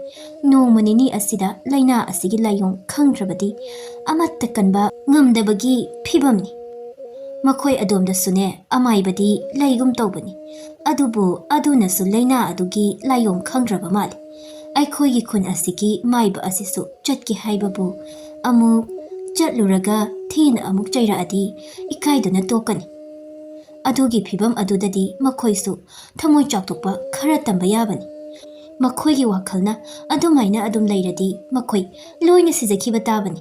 ꯅꯣꯡꯃ ꯅꯤꯅꯤ ꯑꯁꯤꯗ ꯂꯥꯏꯅꯥ ꯑꯁꯤꯒꯤ ꯂꯥꯏꯑꯣꯡ ꯈꯪꯗ꯭ꯔꯕꯗꯤ ꯑꯃꯠꯇ ꯀꯟꯕ ꯉꯝꯗꯕꯒꯤ ꯐꯤꯕꯝꯅꯤ꯫ ꯃꯈꯣꯏ ꯑꯗꯣꯝꯗꯁꯨꯅꯦ ꯑꯃꯥꯏꯕꯗꯤ ꯂꯩꯒꯨꯝ ꯇꯧꯕꯅꯤ꯫ ꯑꯗꯨꯕꯨ ꯑꯗꯨꯅꯁꯨ ꯂꯥꯏꯅꯥ ꯑꯗꯨꯒꯤ ꯂꯥꯏꯑꯣꯡ ꯈꯪꯗ꯭ꯔꯕ ꯃꯥꯜꯂꯤ꯫ ꯑꯩꯈꯣꯏꯒꯤ ꯈꯨꯟ ꯑꯁꯤꯒꯤ ꯃꯥꯏꯕ ꯑꯁꯤꯁꯨ ꯆꯠꯀꯦ ꯍꯥꯏꯕꯕꯨ ꯑꯃꯨꯛ ꯆꯠꯂꯨꯔꯒ ꯊꯤꯅ ꯑꯃꯨꯛ ꯆꯩꯔꯛꯑꯗꯤ ꯏꯀꯥꯏꯗꯨꯅ ꯇꯣꯛꯀꯅꯤ꯫ ꯑꯗꯨꯒꯤ ꯐꯤꯕꯝ ꯑꯗꯨꯗꯗꯤ ꯃꯈꯣꯏꯁꯨ ꯊꯃꯣꯏ ꯆꯥꯎꯊꯣꯛꯄ ꯈꯔ ꯇꯝꯕ ꯌꯥꯕꯅꯤ꯫ ꯃꯈꯣꯏꯒꯤ ꯋꯥꯈꯜꯅ ꯑꯗꯨꯃꯥꯏꯅ ꯑꯗꯨꯝ ꯂꯩꯔꯗꯤ ꯃꯈꯣꯏ ꯂꯣꯏꯅ ꯁꯤꯖꯈꯤꯕ ꯇꯥꯕꯅꯤ꯫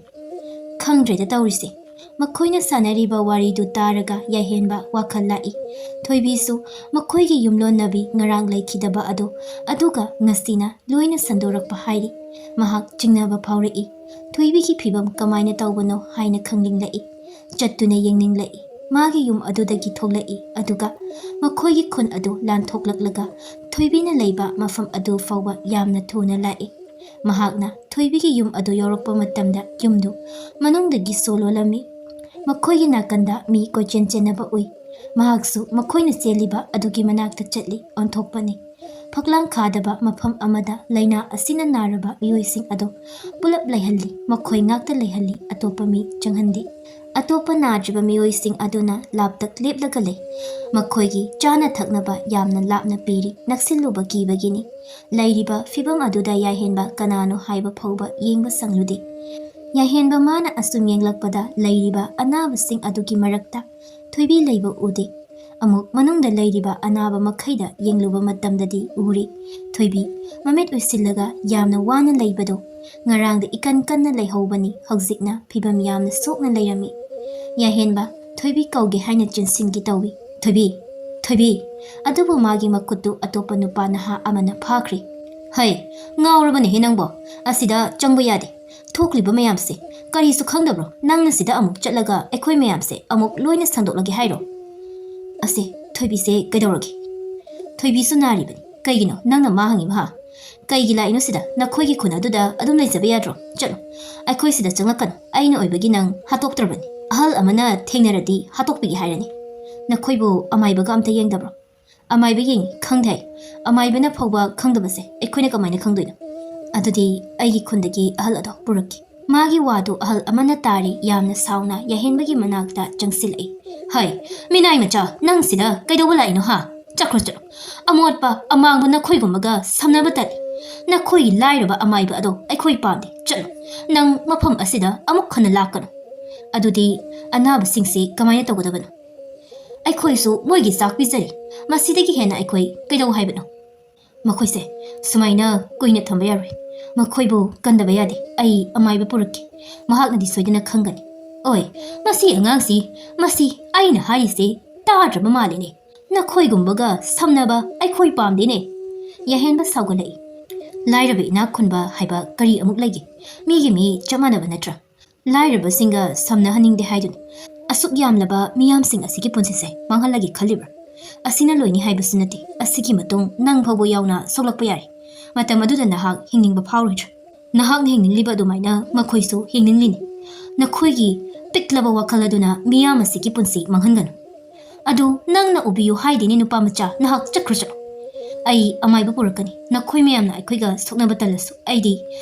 ꯈꯪꯗ꯭ꯔꯦꯗ ꯇꯧꯔꯤꯁꯦ꯫ ꯃꯈꯣꯏꯅ ꯁꯥꯟꯅꯔꯤꯕ ꯋꯥꯔꯤꯗꯨ ꯇꯥꯔꯒ ꯌꯥꯏꯍꯦꯟꯕ ꯋꯥꯈꯜ ꯂꯥꯛꯏ꯫ ꯊꯣꯏꯕꯤꯁꯨ ꯃꯈꯣꯏꯒꯤ ꯌꯨꯝꯂꯣꯟꯅꯕꯤ ꯉꯔꯥꯡ ꯂꯩꯈꯤꯗꯕ ꯑꯗꯨ ꯑꯗꯨꯒ ꯉꯁꯤꯅ ꯂꯣꯏꯅ ꯁꯟꯗꯣꯔꯛꯄ ꯍꯥꯏꯔꯤ꯫ ꯃꯍꯥꯛ ꯆꯤꯡꯅꯕ ꯐꯥꯎꯔꯛꯏ꯫ ꯊꯣꯏꯕꯤꯒꯤ ꯐꯤꯕꯝ ꯀꯃꯥꯏꯅ ꯇꯧꯕꯅꯣ ꯍꯥꯏꯅ ꯈꯪꯅꯤꯡꯂꯛꯏ꯫ ꯆꯠꯇꯨꯅ ꯌꯦꯡꯅꯤꯡꯂꯛꯏ꯫ ꯃꯥꯒꯤ ꯌꯨꯝ ꯑꯗꯨꯗꯒꯤ ꯊꯣꯛꯂꯛꯏ, ꯑꯗꯨꯒ ꯃꯈꯣꯏꯒꯤ ꯈꯨꯟ ꯑꯗꯨ ꯂꯥꯟꯊꯣꯛꯂꯛꯂꯒ ꯊꯣꯏꯕꯤꯅ ꯂꯩꯕ ꯃꯐꯝ ꯑꯗꯨ ꯐꯥꯎꯕ ꯌꯥꯝꯅ ꯊꯨꯅ ꯂꯥꯛꯏ꯫ ꯃꯍꯥꯛꯅ ꯊꯣꯏꯕꯤꯒꯤ ꯌꯨꯝ ꯑꯗꯨ ꯌꯧꯔꯛꯄ ꯃꯇꯝꯗ ꯌꯨꯝꯗꯨ ꯃꯅꯨꯡꯗꯒꯤ ꯁꯣ ꯂꯣꯜꯂꯝꯃꯤ꯫ ꯃꯈꯣꯏꯒꯤ ꯅꯥꯀꯟꯗ ꯃꯤ ꯀꯣꯏꯆꯦꯟ ꯆꯦꯟꯅꯕ ꯎꯏ꯫ ꯃꯍꯥꯛꯁꯨ ꯃꯈꯣꯏꯅ ꯆꯦꯜꯂꯤꯕ ꯑꯗꯨꯒꯤ ꯃꯅꯥꯛꯇ ꯆꯠꯂꯤ, ꯑꯣꯟꯊꯣꯛꯄꯅꯤ꯫ ꯐꯛꯂꯥꯡ ꯈꯥꯗꯕ ꯃꯐꯝ ꯑꯃꯗ ꯂꯥꯏꯅꯥ ꯑꯁꯤꯅ ꯅꯥꯔꯕ ꯃꯤꯑꯣꯏꯁꯤꯡ ꯑꯗꯨ ꯄꯨꯂꯞ ꯂꯩꯍꯜꯂꯤ, ꯃꯈꯣꯏ ꯉꯥꯛꯇ ꯂꯩꯍꯜꯂꯤ, ꯑꯇꯣꯞꯄ ꯃꯤ ꯆꯪꯍꯟꯗꯦ꯫ ꯑꯇꯣꯞꯄ ꯅꯥꯗ꯭ꯔꯤꯕ ꯃꯤꯑꯣꯏꯁꯤꯡ ꯑꯗꯨꯅ ꯂꯥꯞꯇꯛ ꯂꯦꯞꯂꯒ ꯂꯩ꯫ ꯃꯈꯣꯏꯒꯤ ꯆꯥꯅ ꯊꯛꯅꯕ ꯌꯥꯝꯅ ꯂꯥꯞꯅ ꯄꯤꯔꯤ, ꯅꯛꯁꯤꯜꯂꯨꯕ ꯀꯤꯕꯒꯤꯅꯤ꯫ ꯂꯩꯔꯤꯕ ꯐꯤꯕꯝ ꯑꯗꯨꯗ ꯌꯥꯏꯍꯦꯟꯕ ꯀꯅꯥꯅꯣ ꯍꯥꯏꯕ ꯐꯥꯎꯕ ꯌꯦꯡꯕ ꯁꯪꯂꯨꯗꯦ꯫ ꯌꯥꯏꯍꯦꯟꯕ ꯃꯥꯅ ꯑꯁꯨꯝ ꯌꯦꯡꯂꯛꯄꯗ ꯂꯩꯔꯤꯕ ꯑꯅꯥꯕꯁꯤꯡ ꯑꯗꯨꯒꯤ ꯃꯔꯛꯇ ꯊꯣꯏꯕꯤ ꯂꯩꯕ ꯎꯗꯦ꯫ ꯑꯃꯨꯛ ꯃꯅꯨꯡꯗ ꯂꯩꯔꯤꯕ ꯑꯅꯥꯕ ꯃꯈꯩꯗ ꯌꯦꯡꯂꯨꯕ ꯃꯇꯝꯗꯗꯤ ꯎꯔꯤ꯫ ꯊꯣꯏꯕꯤ ꯃꯃꯤꯠ ꯎꯏꯁꯤꯜꯂꯒ ꯌꯥꯝꯅ ꯋꯥꯅ ꯂꯩꯕꯗꯣ꯫ ꯉꯔꯥꯡꯗ ꯏꯀꯟ ꯀꯟꯅ ꯂꯩꯍꯧꯕꯅꯤ, ꯍꯧꯖꯤꯛꯅ ꯐꯤꯕꯝ ꯌꯥꯝꯅ ꯁꯣꯛꯅ ꯂꯩꯔꯝꯃꯤ꯫ ꯌꯥꯍꯦꯟꯕ ꯊꯣꯏꯕꯤ ꯀꯧꯒꯦ ꯍꯥꯏꯅ ꯆꯦꯟꯁꯤꯟꯒꯦ ꯇꯧꯏ꯫ "ꯊꯣꯏꯕꯤ! ꯊꯣꯏꯕꯤ!" ꯑꯗꯨꯕꯨ ꯃꯥꯒꯤ ꯃꯈꯨꯠꯇꯨ ꯑꯇꯣꯞꯄ ꯅꯨꯄꯥ ꯅꯍꯥ ꯑꯃꯅ ꯐꯥꯈ꯭ꯔꯦ꯫ "ꯍꯩ! ꯉꯥꯎꯔꯕꯅꯦꯍꯦ ꯅꯪꯕꯣ! ꯑꯁꯤꯗ ꯆꯪꯕ ꯌꯥꯗꯦ꯫ ꯊꯣꯛꯂꯤꯕ ꯃꯌꯥꯝꯁꯦ ꯀꯔꯤꯁꯨ ꯈꯪꯗꯕ꯭ꯔꯣ? ꯅꯪꯅ ꯁꯤꯗ ꯑꯃꯨꯛ ꯆꯠꯂꯒ ꯑꯩꯈꯣꯏ ꯃꯌꯥꯝꯁꯦ ꯑꯃꯨꯛ ꯂꯣꯏꯅ ꯁꯟꯗꯣꯛꯂꯒꯦ ꯍꯥꯏꯔꯣ?" "ꯑꯁꯦ, ꯊꯣꯏꯕꯤꯁꯦ ꯀꯩꯗꯧꯔꯒꯦ?" "ꯊꯣꯏꯕꯤꯁꯨ ꯅꯥꯔꯤꯕꯅꯤ꯫ ꯀꯩꯒꯤꯅꯣ ꯅꯪꯅ ꯃꯥ ꯍꯪꯉꯤꯕ, ꯍꯥ? ꯀꯩꯒꯤ ꯂꯥꯛꯏꯅꯣ ꯁꯤꯗ? ꯅꯈꯣꯏꯒꯤ ꯈꯨꯟ ꯑꯗꯨꯗ ꯑꯗꯨꯝ ꯂꯩꯖꯕ ꯌꯥꯗ꯭ꯔꯣ? ꯆꯠꯂꯣ꯫ ꯑꯩꯈꯣꯏ ꯁꯤꯗ ꯆꯪꯂꯛꯀꯅꯨ꯫ ꯑꯩꯅ ꯑꯣꯏꯕꯒꯤ ꯅꯪ ꯍꯥꯠꯇꯣꯛꯇ꯭ꯔꯕꯅꯤ꯫ ꯑꯍꯜ ꯑꯃꯅ ꯊꯦꯡꯅꯔꯗꯤ ꯍꯥꯠꯇꯣꯛꯄꯤꯒꯦ ꯍꯥꯏꯔꯅꯤ꯫ ꯅꯈꯣꯏꯕꯨ ꯑꯃꯥꯏꯕꯒ ꯑꯝꯇ ꯌꯦꯡꯗꯕ꯭ꯔꯣ?" "ꯑꯃꯥꯏꯕ ꯌꯦꯡꯉꯤ, ꯈꯪꯗꯦ ꯍꯥꯏ꯫ ꯑꯃꯥꯏꯕꯅ ꯐꯥꯎꯕ ꯈꯪꯗꯕꯁꯦ ꯑꯩꯈꯣꯏꯅ ꯀꯃꯥꯏꯅ ꯈꯪꯗꯣꯏꯅꯣ?" "ꯑꯗꯨꯗꯤ ꯑꯩꯒꯤ ꯈꯨꯟꯗꯒꯤ ꯑꯍꯜ ꯑꯗꯣ ꯄꯨꯔꯛꯀꯦ꯫" ꯃꯥꯒꯤ ꯋꯥꯗꯨ ꯑꯍꯜ ꯑꯃꯅ ꯇꯥꯔꯦ, ꯌꯥꯝꯅ ꯁꯥꯎꯅ ꯌꯥꯍꯦꯟꯕꯒꯤ ꯃꯅꯥꯛꯇ ꯆꯪꯁꯤꯜꯂꯛꯏ꯫ "ꯍꯩ, ꯃꯤꯅꯥꯏ ꯃꯆꯥ, ꯅꯪ ꯁꯤꯗ ꯀꯩꯗꯧꯕ ꯂꯥꯛꯏꯅꯣ, ꯍꯥ? ꯆꯠꯈ꯭ꯔꯣ, ꯆꯠꯂꯣ꯫ ꯑꯃꯣꯠꯄ ꯑꯃꯥꯡꯕ ꯅꯈꯣꯏꯒꯨꯝꯕꯒ ꯁꯝꯅꯕ ꯇꯜꯂꯤ꯫ ꯅꯈꯣꯏꯒꯤ ꯂꯥꯏꯔꯕ ꯑꯃꯥꯏꯕ ꯑꯗꯣ ꯑꯩꯈꯣꯏ ꯄꯥꯝꯗꯦ꯫ ꯆꯠꯂꯣ꯫ "ꯅꯪ ꯃꯐꯝ ꯑꯁꯤꯗ ꯑꯃꯨꯛ ꯍꯟꯅ ꯂꯥꯛꯀꯅꯨ꯫ ꯑꯗꯨꯗꯤ ꯑꯅꯥꯕꯁꯤꯡꯁꯤ ꯀꯃꯥꯏꯅ ꯇꯧꯒꯗꯕꯅꯣ? ꯑꯩꯈꯣꯏꯁꯨ ꯃꯣꯏꯒꯤ ꯆꯥꯛ ꯄꯤꯖꯔꯤ꯫ ꯃꯁꯤꯗꯒꯤ ꯍꯦꯟꯅ ꯑꯩꯈꯣꯏ ꯀꯩꯗꯧ ꯍꯥꯏꯕꯅꯣ?" "ꯃꯈꯣꯏꯁꯦ ꯁꯨꯃꯥꯏꯅ ꯀꯨꯏꯅ ꯊꯝꯕ ꯌꯥꯔꯣꯏ꯫ ꯃꯈꯣꯏꯕꯨ ꯀꯟꯗꯕ ꯌꯥꯗꯦ꯫ ꯑꯩ ꯑꯃꯥꯏꯕ ꯄꯨꯔꯛꯀꯦ꯫ ꯃꯍꯥꯛꯅꯗꯤ ꯁꯣꯏꯗꯅ ꯈꯪꯒꯅꯤ꯫" "ꯑꯣꯏ, ꯃꯁꯤ ꯑꯉꯥꯡꯁꯤ, ꯃꯁꯤ ꯑꯩꯅ ꯍꯥꯏꯔꯤꯁꯦ ꯇꯥꯗ꯭ꯔꯕ ꯃꯥꯜꯂꯤꯅꯦ꯫ ꯅꯈꯣꯏꯒꯨꯝꯕꯒ ꯁꯝꯅꯕ ꯑꯩꯈꯣꯏ ꯄꯥꯝꯗꯦꯅꯦ꯫" ꯌꯥꯍꯦꯟꯕ ꯁꯥꯎꯒꯠꯂꯛꯏ꯫ ꯂꯥꯏꯔꯕ ꯏꯅꯥꯛ ꯈꯨꯟꯕ ꯍꯥꯏꯕ ꯀꯔꯤ ꯑꯃꯨꯛ ꯂꯩꯒꯦ? ꯃꯤꯒꯤ ꯃꯤ ꯆꯞ ꯃꯥꯟꯅꯕ ꯅꯠꯇ꯭ꯔꯥ? ꯂꯥꯏꯔꯕꯁꯤꯡꯒ ꯁꯝꯅꯍꯟꯅꯤꯡꯗꯦ ꯍꯥꯏꯗꯨꯅ ꯑꯁꯨꯛ ꯌꯥꯝꯂꯕ ꯃꯤꯌꯥꯝꯁꯤꯡ ꯑꯁꯤꯒꯤ ꯄꯨꯟꯁꯤꯁꯦ ꯃꯥꯡꯍꯜꯂꯒꯦ ꯈꯜꯂꯤꯕ꯭ꯔꯥ? ꯑꯁꯤꯅ ꯂꯣꯏꯅꯤ ꯍꯥꯏꯕꯁꯨ ꯅꯠꯇꯦ꯫ ꯑꯁꯤꯒꯤ ꯃꯇꯨꯡ ꯅꯪ ꯐꯥꯎꯕ ꯌꯥꯎꯅ ꯁꯣꯛꯂꯛꯄ ꯌꯥꯔꯦ꯫ ꯃꯇꯝ ꯑꯗꯨꯗ ꯅꯍꯥꯛ ꯍꯤꯡꯅꯤꯡꯕ ꯐꯥꯎꯔꯣꯏꯗ꯭ꯔꯥ? ꯅꯍꯥꯛꯅ ꯍꯤꯡꯅꯤꯡꯂꯤꯕ ꯑꯗꯨꯃꯥꯏꯅ ꯃꯈꯣꯏꯁꯨ ꯍꯤꯡꯅꯤꯡꯂꯤꯅꯤ꯫ ꯅꯈꯣꯏꯒꯤ ꯄꯤꯛꯂꯕ ꯋꯥꯈꯜ ꯑꯗꯨꯅ ꯃꯤꯌꯥꯝ ꯑꯁꯤꯒꯤ ꯄꯨꯟꯁꯤ ꯃꯥꯡꯍꯟꯒꯅꯨ꯫ ꯑꯗꯨ ꯅꯪꯅ ꯎꯕꯤꯌꯨ ꯍꯥꯏꯗꯦꯅꯦ, ꯅꯨꯄꯥ ꯃꯆꯥ, ꯅꯍꯥꯛ ꯆꯠꯈ꯭ꯔꯨ ꯆꯠꯂꯨ꯫ ꯑꯩ ꯑꯃꯥꯏꯕ ꯄꯨꯔꯛꯀꯅꯤ꯫ ꯅꯈꯣꯏ ꯃꯌꯥꯝꯅ ꯑꯩꯈꯣꯏꯒ ꯁꯣꯛꯅꯕ ꯇꯜꯂꯁꯨ ꯑꯩꯗꯤ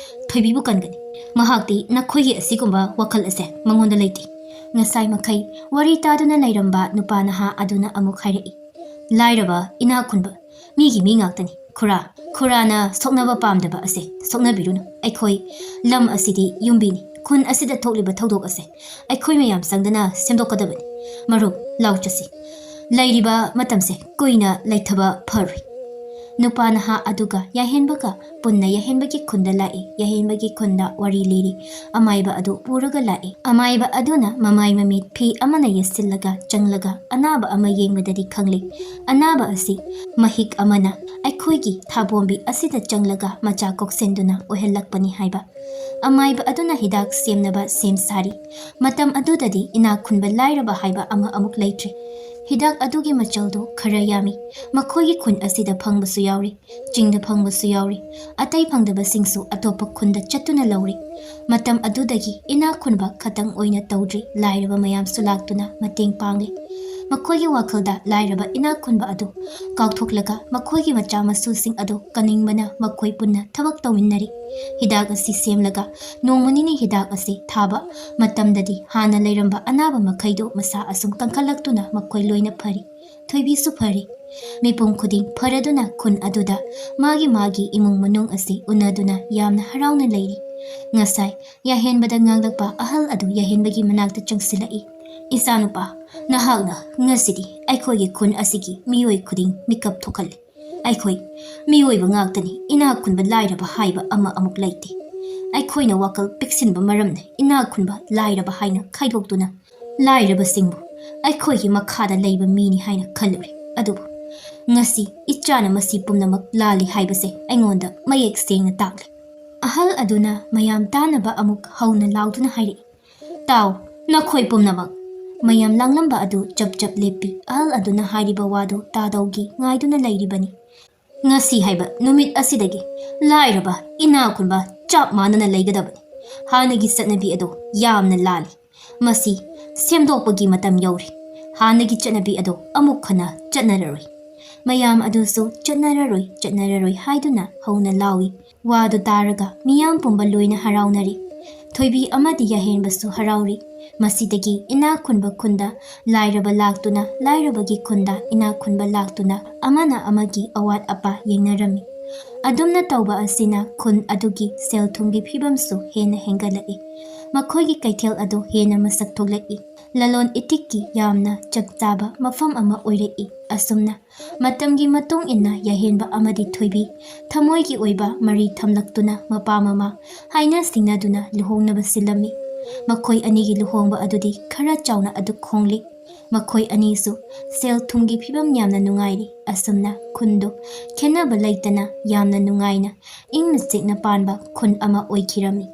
ꯊꯣꯏꯕꯤꯕꯨ ꯀꯟꯒꯅꯤ꯫ ꯃꯍꯥꯛꯇꯤ ꯅꯈꯣꯏꯒꯤ ꯑꯁꯤꯒꯨꯝꯕ ꯋꯥꯈꯜ ꯑꯁꯦ ꯃꯉꯣꯟꯗ ꯂꯩꯇꯦ꯫ ꯉꯁꯥꯏ ꯃꯈꯩ ꯋꯥꯔꯤ ꯇꯥꯗꯨꯅ ꯂꯩꯔꯝꯕ ꯅꯨꯄꯥ ꯅꯍꯥ ꯑꯗꯨꯅ ꯑꯃꯨꯛ ꯍꯥꯏꯔꯛꯏ, "ꯂꯥꯏꯔꯕ, ꯏꯅꯥꯛ ꯈꯨꯟꯕ, ꯃꯤꯒꯤ ꯃꯤ ꯉꯥꯛꯇꯅꯤ꯫ ꯈꯨꯔꯥ, ꯈꯨꯔꯥꯅ ꯁꯣꯛꯅꯕ ꯄꯥꯝꯗꯕ ꯑꯁꯦ ꯁꯣꯛꯅꯕꯤꯔꯨꯅꯨ꯫ ꯑꯩꯈꯣꯏ ꯂꯝ ꯑꯁꯤꯗꯤ ꯌꯨꯝꯕꯤꯅꯤ꯫ ꯈꯨꯟ ꯑꯁꯤꯗ ꯊꯣꯛꯂꯤꯕ ꯊꯧꯗꯣꯛ ꯑꯁꯦ ꯑꯩꯈꯣꯏ ꯃꯌꯥꯝ ꯆꯪꯗꯅ ꯁꯦꯝꯗꯣꯛꯀꯗꯕꯅꯤ꯫ ꯃꯔꯨꯞ, ꯂꯥꯎ ꯆꯠꯁꯤ꯫ ꯂꯩꯔꯤꯕ ꯃꯇꯝꯁꯦ ꯀꯨꯏꯅ ꯂꯩꯊꯕ ꯐꯔꯣꯏ꯫" ꯅꯨꯄꯥ ꯅꯍꯥ ꯑꯗꯨꯒ ꯌꯥꯍꯦꯟꯕꯒ ꯄꯨꯟꯅ ꯌꯥꯍꯦꯟꯕꯒꯤ ꯈꯨꯟꯗ ꯂꯥꯛꯏ꯫ ꯌꯥꯍꯦꯟꯕꯒꯤ ꯈꯨꯟꯗ ꯋꯥꯔꯤ ꯂꯤꯔꯤ꯫ ꯑꯃꯥꯏꯕ ꯑꯗꯨ ꯄꯨꯔꯒ ꯂꯥꯛꯏ꯫ ꯑꯃꯥꯏꯕ ꯑꯗꯨꯅ ꯃꯃꯥꯏ ꯃꯃꯤꯠ ꯐꯤ ꯑꯃꯅ ꯌꯦꯠꯁꯤꯜꯂꯒ ꯆꯪꯂꯒ ꯑꯅꯥꯕ ꯑꯃ ꯌꯦꯡꯕꯗꯗꯤ ꯈꯪꯂꯦ꯫ ꯑꯅꯥꯕ ꯑꯁꯤ ꯃꯍꯤꯛ ꯑꯃꯅ ꯑꯩꯈꯣꯏꯒꯤ ꯊꯥꯕꯣꯝꯕꯤ ꯑꯁꯤꯗ ꯆꯪꯂꯒ ꯃꯆꯥ ꯀꯣꯛꯁꯤꯟꯗꯨꯅ ꯑꯣꯏꯍꯜꯂꯛꯄꯅꯤ ꯍꯥꯏꯕ꯫ ꯑꯃꯥꯏꯕ ꯑꯗꯨꯅ ꯍꯤꯗꯥꯛ ꯁꯦꯝꯅꯕ ꯁꯦꯝ ꯁꯥꯔꯤ꯫ ꯃꯇꯝ ꯑꯗꯨꯗꯗꯤ ꯏꯅꯥꯛ ꯈꯨꯟꯕ ꯂꯥꯏꯔꯕ ꯍꯥꯏꯕ ꯑꯃ ꯑꯃꯨꯛ ꯂꯩꯇ꯭ꯔꯦ꯫ ꯍꯤꯗꯥꯛ ꯑꯗꯨꯒꯤ ꯃꯆꯜꯗꯨ ꯈꯔ ꯌꯥꯝꯃꯤ꯫ ꯃꯈꯣꯏꯒꯤ ꯈꯨꯟ ꯑꯁꯤꯗ ꯐꯪꯕꯁꯨ ꯌꯥꯎꯔꯤ, ꯆꯤꯡꯗ ꯐꯪꯕꯁꯨ ꯌꯥꯎꯔꯤ꯫ ꯑꯇꯩ ꯐꯪꯗꯕꯁꯤꯡꯁꯨ ꯑꯇꯣꯞꯄ ꯈꯨꯟꯗ ꯆꯠꯇꯨꯅ ꯂꯧꯔꯤ꯫ ꯃꯇꯝ ꯑꯗꯨꯗꯒꯤ ꯏꯅꯥꯛ ꯈꯨꯟꯕ ꯈꯛꯇꯪ ꯑꯣꯏꯅ ꯇꯧꯗ꯭ꯔꯤ, ꯂꯥꯏꯔꯕ ꯃꯌꯥꯝꯁꯨ ꯂꯥꯛꯇꯨꯅ ꯃꯇꯦꯡ ꯄꯥꯡꯂꯤ꯫ ꯃꯈꯣꯏꯒꯤ ꯋꯥꯈꯜꯗ ꯂꯥꯏꯔꯕ ꯏꯅꯥꯛ ꯈꯨꯟꯕ ꯑꯗꯨ ꯀꯥꯎꯊꯣꯛꯂꯒ ꯃꯈꯣꯏꯒꯤ ꯃꯆꯥ ꯃꯁꯨꯁꯤꯡ ꯑꯗꯨ ꯀꯟꯅꯤꯡꯕꯅ ꯃꯈꯣꯏ ꯄꯨꯟꯅ ꯊꯕꯛ ꯇꯧꯃꯤꯟꯅꯔꯤ꯫ ꯍꯤꯗꯥꯛ ꯑꯁꯤ ꯁꯦꯝꯂꯒ ꯅꯣꯡꯃ ꯅꯤꯅꯤ ꯍꯤꯗꯥꯛ ꯑꯁꯤ ꯊꯥꯕ ꯃꯇꯝꯗꯗꯤ ꯍꯥꯟꯅ ꯂꯩꯔꯝꯕ ꯑꯅꯥꯕ ꯃꯈꯩꯗꯨ ꯃꯁꯥ ꯑꯁꯨꯝ ꯀꯟꯈꯠꯂꯛꯇꯨꯅ ꯃꯈꯣꯏ ꯂꯣꯏꯅ ꯐꯔꯤ꯫ ꯊꯣꯏꯕꯤꯁꯨ ꯐꯔꯤ꯫ ꯃꯤꯄꯨꯝ ꯈꯨꯗꯤꯡ ꯐꯔꯗꯨꯅ ꯈꯨꯟ ꯑꯗꯨꯗ ꯃꯥꯒꯤ ꯃꯥꯒꯤ ꯏꯃꯨꯡ ꯃꯅꯨꯡ ꯑꯁꯤ ꯎꯅꯗꯨꯅ ꯌꯥꯝꯅ ꯍꯔꯥꯎꯅ ꯂꯩꯔꯤ꯫ ꯉꯁꯥꯏ ꯌꯥꯍꯦꯟꯕꯗ ꯉꯥꯡꯂꯛꯄ ꯑꯍꯜ ꯑꯗꯨ ꯌꯥꯍꯦꯟꯕꯒꯤ ꯃꯅꯥꯛꯇ ꯆꯪꯁꯤꯜꯂꯛꯏ꯫ "ꯏꯆꯥꯅꯨꯄꯥ, ꯅꯍꯥꯛꯅ ꯉꯁꯤꯗꯤ ꯑꯩꯈꯣꯏꯒꯤ ꯈꯨꯟ ꯑꯁꯤꯒꯤ ꯃꯤꯑꯣꯏ ꯈꯨꯗꯤꯡ ꯃꯤꯀꯞ ꯊꯣꯛꯍꯜꯂꯤ꯫ ꯑꯩꯈꯣꯏ ꯃꯤꯑꯣꯏꯕ ꯉꯥꯛꯇꯅꯤ, ꯏꯅꯥꯛ ꯈꯨꯟꯕ ꯂꯥꯏꯔꯕ ꯍꯥꯏꯕ ꯑꯃ ꯑꯃꯨꯛ ꯂꯩꯇꯦ꯫ ꯑꯩꯈꯣꯏꯅ ꯋꯥꯈꯜ ꯄꯤꯛꯁꯤꯟꯕ ꯃꯔꯝꯅ ꯏꯅꯥꯛ ꯈꯨꯟꯕ ꯂꯥꯏꯔꯕ ꯍꯥꯏꯅ ꯈꯥꯏꯗꯣꯛꯇꯨꯅ ꯂꯥꯏꯔꯕꯁꯤꯡꯕꯨ ꯑꯩꯈꯣꯏꯒꯤ ꯃꯈꯥꯗ ꯂꯩꯕ ꯃꯤꯅꯤ ꯍꯥꯏꯅ ꯈꯜꯂꯨꯔꯦ꯫ ꯑꯗꯨꯕꯨ ꯉꯁꯤ ꯏꯆꯥꯅ ꯃꯁꯤ ꯄꯨꯝꯅꯃꯛ ꯂꯥꯜꯂꯤ ꯍꯥꯏꯕꯁꯦ ꯑꯩꯉꯣꯟꯗ ꯃꯌꯦꯛ ꯁꯦꯡꯅ ꯇꯥꯛꯂꯦ꯫" ꯑꯍꯜ ꯑꯗꯨꯅ ꯃꯌꯥꯝ ꯇꯥꯅꯕ ꯑꯃꯨꯛ ꯍꯧꯅ ꯂꯥꯎꯗꯨꯅ ꯍꯥꯏꯔꯛꯏ, "ꯇꯥꯎ, ꯅꯈꯣꯏ ꯄꯨꯝꯅꯃꯛ!" ꯃꯌꯥꯝ ꯂꯥꯡꯂꯝꯕ ꯑꯗꯨ ꯆꯞ ꯆꯞ ꯂꯦꯞꯄꯤ꯫ ꯑꯍꯜ ꯑꯗꯨꯅ ꯍꯥꯏꯔꯤꯕ ꯋꯥꯗꯨ ꯇꯥꯗꯧꯒꯤ ꯉꯥꯏꯗꯨꯅ ꯂꯩꯔꯤꯕꯅꯤ꯫ "ꯉꯁꯤ ꯍꯥꯏꯕ ꯅꯨꯃꯤꯠ ꯑꯁꯤꯗꯒꯤ ꯂꯥꯏꯔꯕ ꯏꯅꯥꯛ ꯈꯨꯟꯕ ꯆꯞ ꯃꯥꯟꯅꯅ ꯂꯩꯒꯗꯕꯅꯤ꯫ ꯍꯥꯟꯅꯒꯤ ꯆꯠꯅꯕꯤ ꯑꯗꯨ ꯌꯥꯝꯅ ꯂꯥꯜꯂꯤ꯫ ꯃꯁꯤ ꯁꯦꯝꯗꯣꯛꯄꯒꯤ ꯃꯇꯝ ꯌꯧꯔꯦ꯫ ꯍꯥꯟꯅꯒꯤ ꯆꯠꯅꯕꯤ ꯑꯗꯨ ꯑꯃꯨꯛ ꯍꯟꯅ ꯆꯠꯅꯔꯔꯣꯏ꯫" ꯃꯌꯥꯝ ꯑꯗꯨꯁꯨ "ꯆꯠꯅꯔꯔꯣꯏ, ꯆꯠꯅꯔꯔꯣꯏ" ꯍꯥꯏꯗꯨꯅ ꯍꯧꯅ ꯂꯥꯎꯏ꯫ ꯋꯥꯗꯨ ꯇꯥꯔꯒ ꯃꯤꯌꯥꯝ ꯄꯨꯝꯕ ꯂꯣꯏꯅ ꯍꯔꯥꯎꯅꯔꯤ꯫ ꯊꯣꯏꯕꯤ ꯑꯃꯗꯤ ꯌꯥꯍꯦꯟꯕꯁꯨ ꯍꯔꯥꯎꯔꯤ꯫ ꯃꯁꯤꯗꯒꯤ ꯏꯅꯥꯛ ꯈꯨꯟꯕ ꯈꯨꯟꯗ ꯂꯥꯏꯔꯕ ꯂꯥꯛꯇꯨꯅ, ꯂꯥꯏꯔꯕꯒꯤ ꯈꯨꯟꯗ ꯏꯅꯥꯛ ꯈꯨꯟꯕ ꯂꯥꯛꯇꯨꯅ, ꯑꯃꯅ ꯑꯃꯒꯤ ꯑꯋꯥꯠ ꯑꯄꯥ ꯌꯦꯡꯅꯔꯝꯃꯤ꯫ ꯑꯗꯨꯝꯅ ꯇꯧꯕ ꯑꯁꯤꯅ ꯈꯨꯟ ꯑꯗꯨꯒꯤ ꯁꯦꯜ ꯊꯨꯝꯒꯤ ꯐꯤꯕꯝꯁꯨ ꯍꯦꯟꯅ ꯍꯦꯟꯒꯠꯂꯛꯏ꯫ ꯃꯈꯣꯏꯒꯤ ꯀꯩꯊꯦꯜ ꯑꯗꯨ ꯍꯦꯟꯅ ꯃꯁꯛ ꯊꯣꯛꯂꯛꯏ꯫ ꯂꯂꯣꯟ ꯏꯇꯤꯛꯀꯤ ꯌꯥꯝꯅ ꯆꯞ ꯆꯥꯕ ꯃꯐꯝ ꯑꯃ ꯑꯣꯏꯔꯛꯏ꯫ ꯑꯁꯨꯝꯅ ꯃꯇꯝꯒꯤ ꯃꯇꯨꯡ ꯏꯟꯅ ꯌꯥꯍꯦꯟꯕ ꯑꯃꯗꯤ ꯊꯣꯏꯕꯤ ꯊꯃꯣꯏꯒꯤ ꯑꯣꯏꯕ ꯃꯔꯤ ꯊꯝꯂꯛꯇꯨꯅ ꯃꯄꯥ ꯃꯃꯥ ꯍꯥꯏꯅ ꯁꯤꯡꯅꯗꯨꯅ ꯂꯨꯍꯣꯡꯅꯕ ꯁꯤꯜꯂꯝꯃꯤ꯫ ꯃꯈꯣꯏ ꯑꯅꯤꯒꯤ ꯂꯨꯍꯣꯡꯕ ꯑꯗꯨꯗꯤ ꯈꯔ ꯆꯥꯎꯅ ꯑꯗꯨꯛ ꯍꯣꯡꯂꯤ꯫ ꯃꯈꯣꯏ ꯑꯅꯤꯁꯨ ꯁꯦꯜ ꯊꯨꯝꯒꯤ ꯐꯤꯕꯝ ꯌꯥꯝꯅ ꯅꯨꯡꯉꯥꯏꯔꯤ꯫ ꯑꯁꯨꯝꯅ ꯈꯨꯟꯗꯨ ꯈꯦꯟꯅꯕ ꯂꯩꯇꯅ ꯌꯥꯝꯅ ꯅꯨꯡꯉꯥꯏꯅ ꯏꯪꯅ ꯆꯤꯛꯅ ꯄꯥꯟꯕ ꯈꯨꯟ ꯑꯃ ꯑꯣꯏꯈꯤꯔꯝꯃꯤ꯫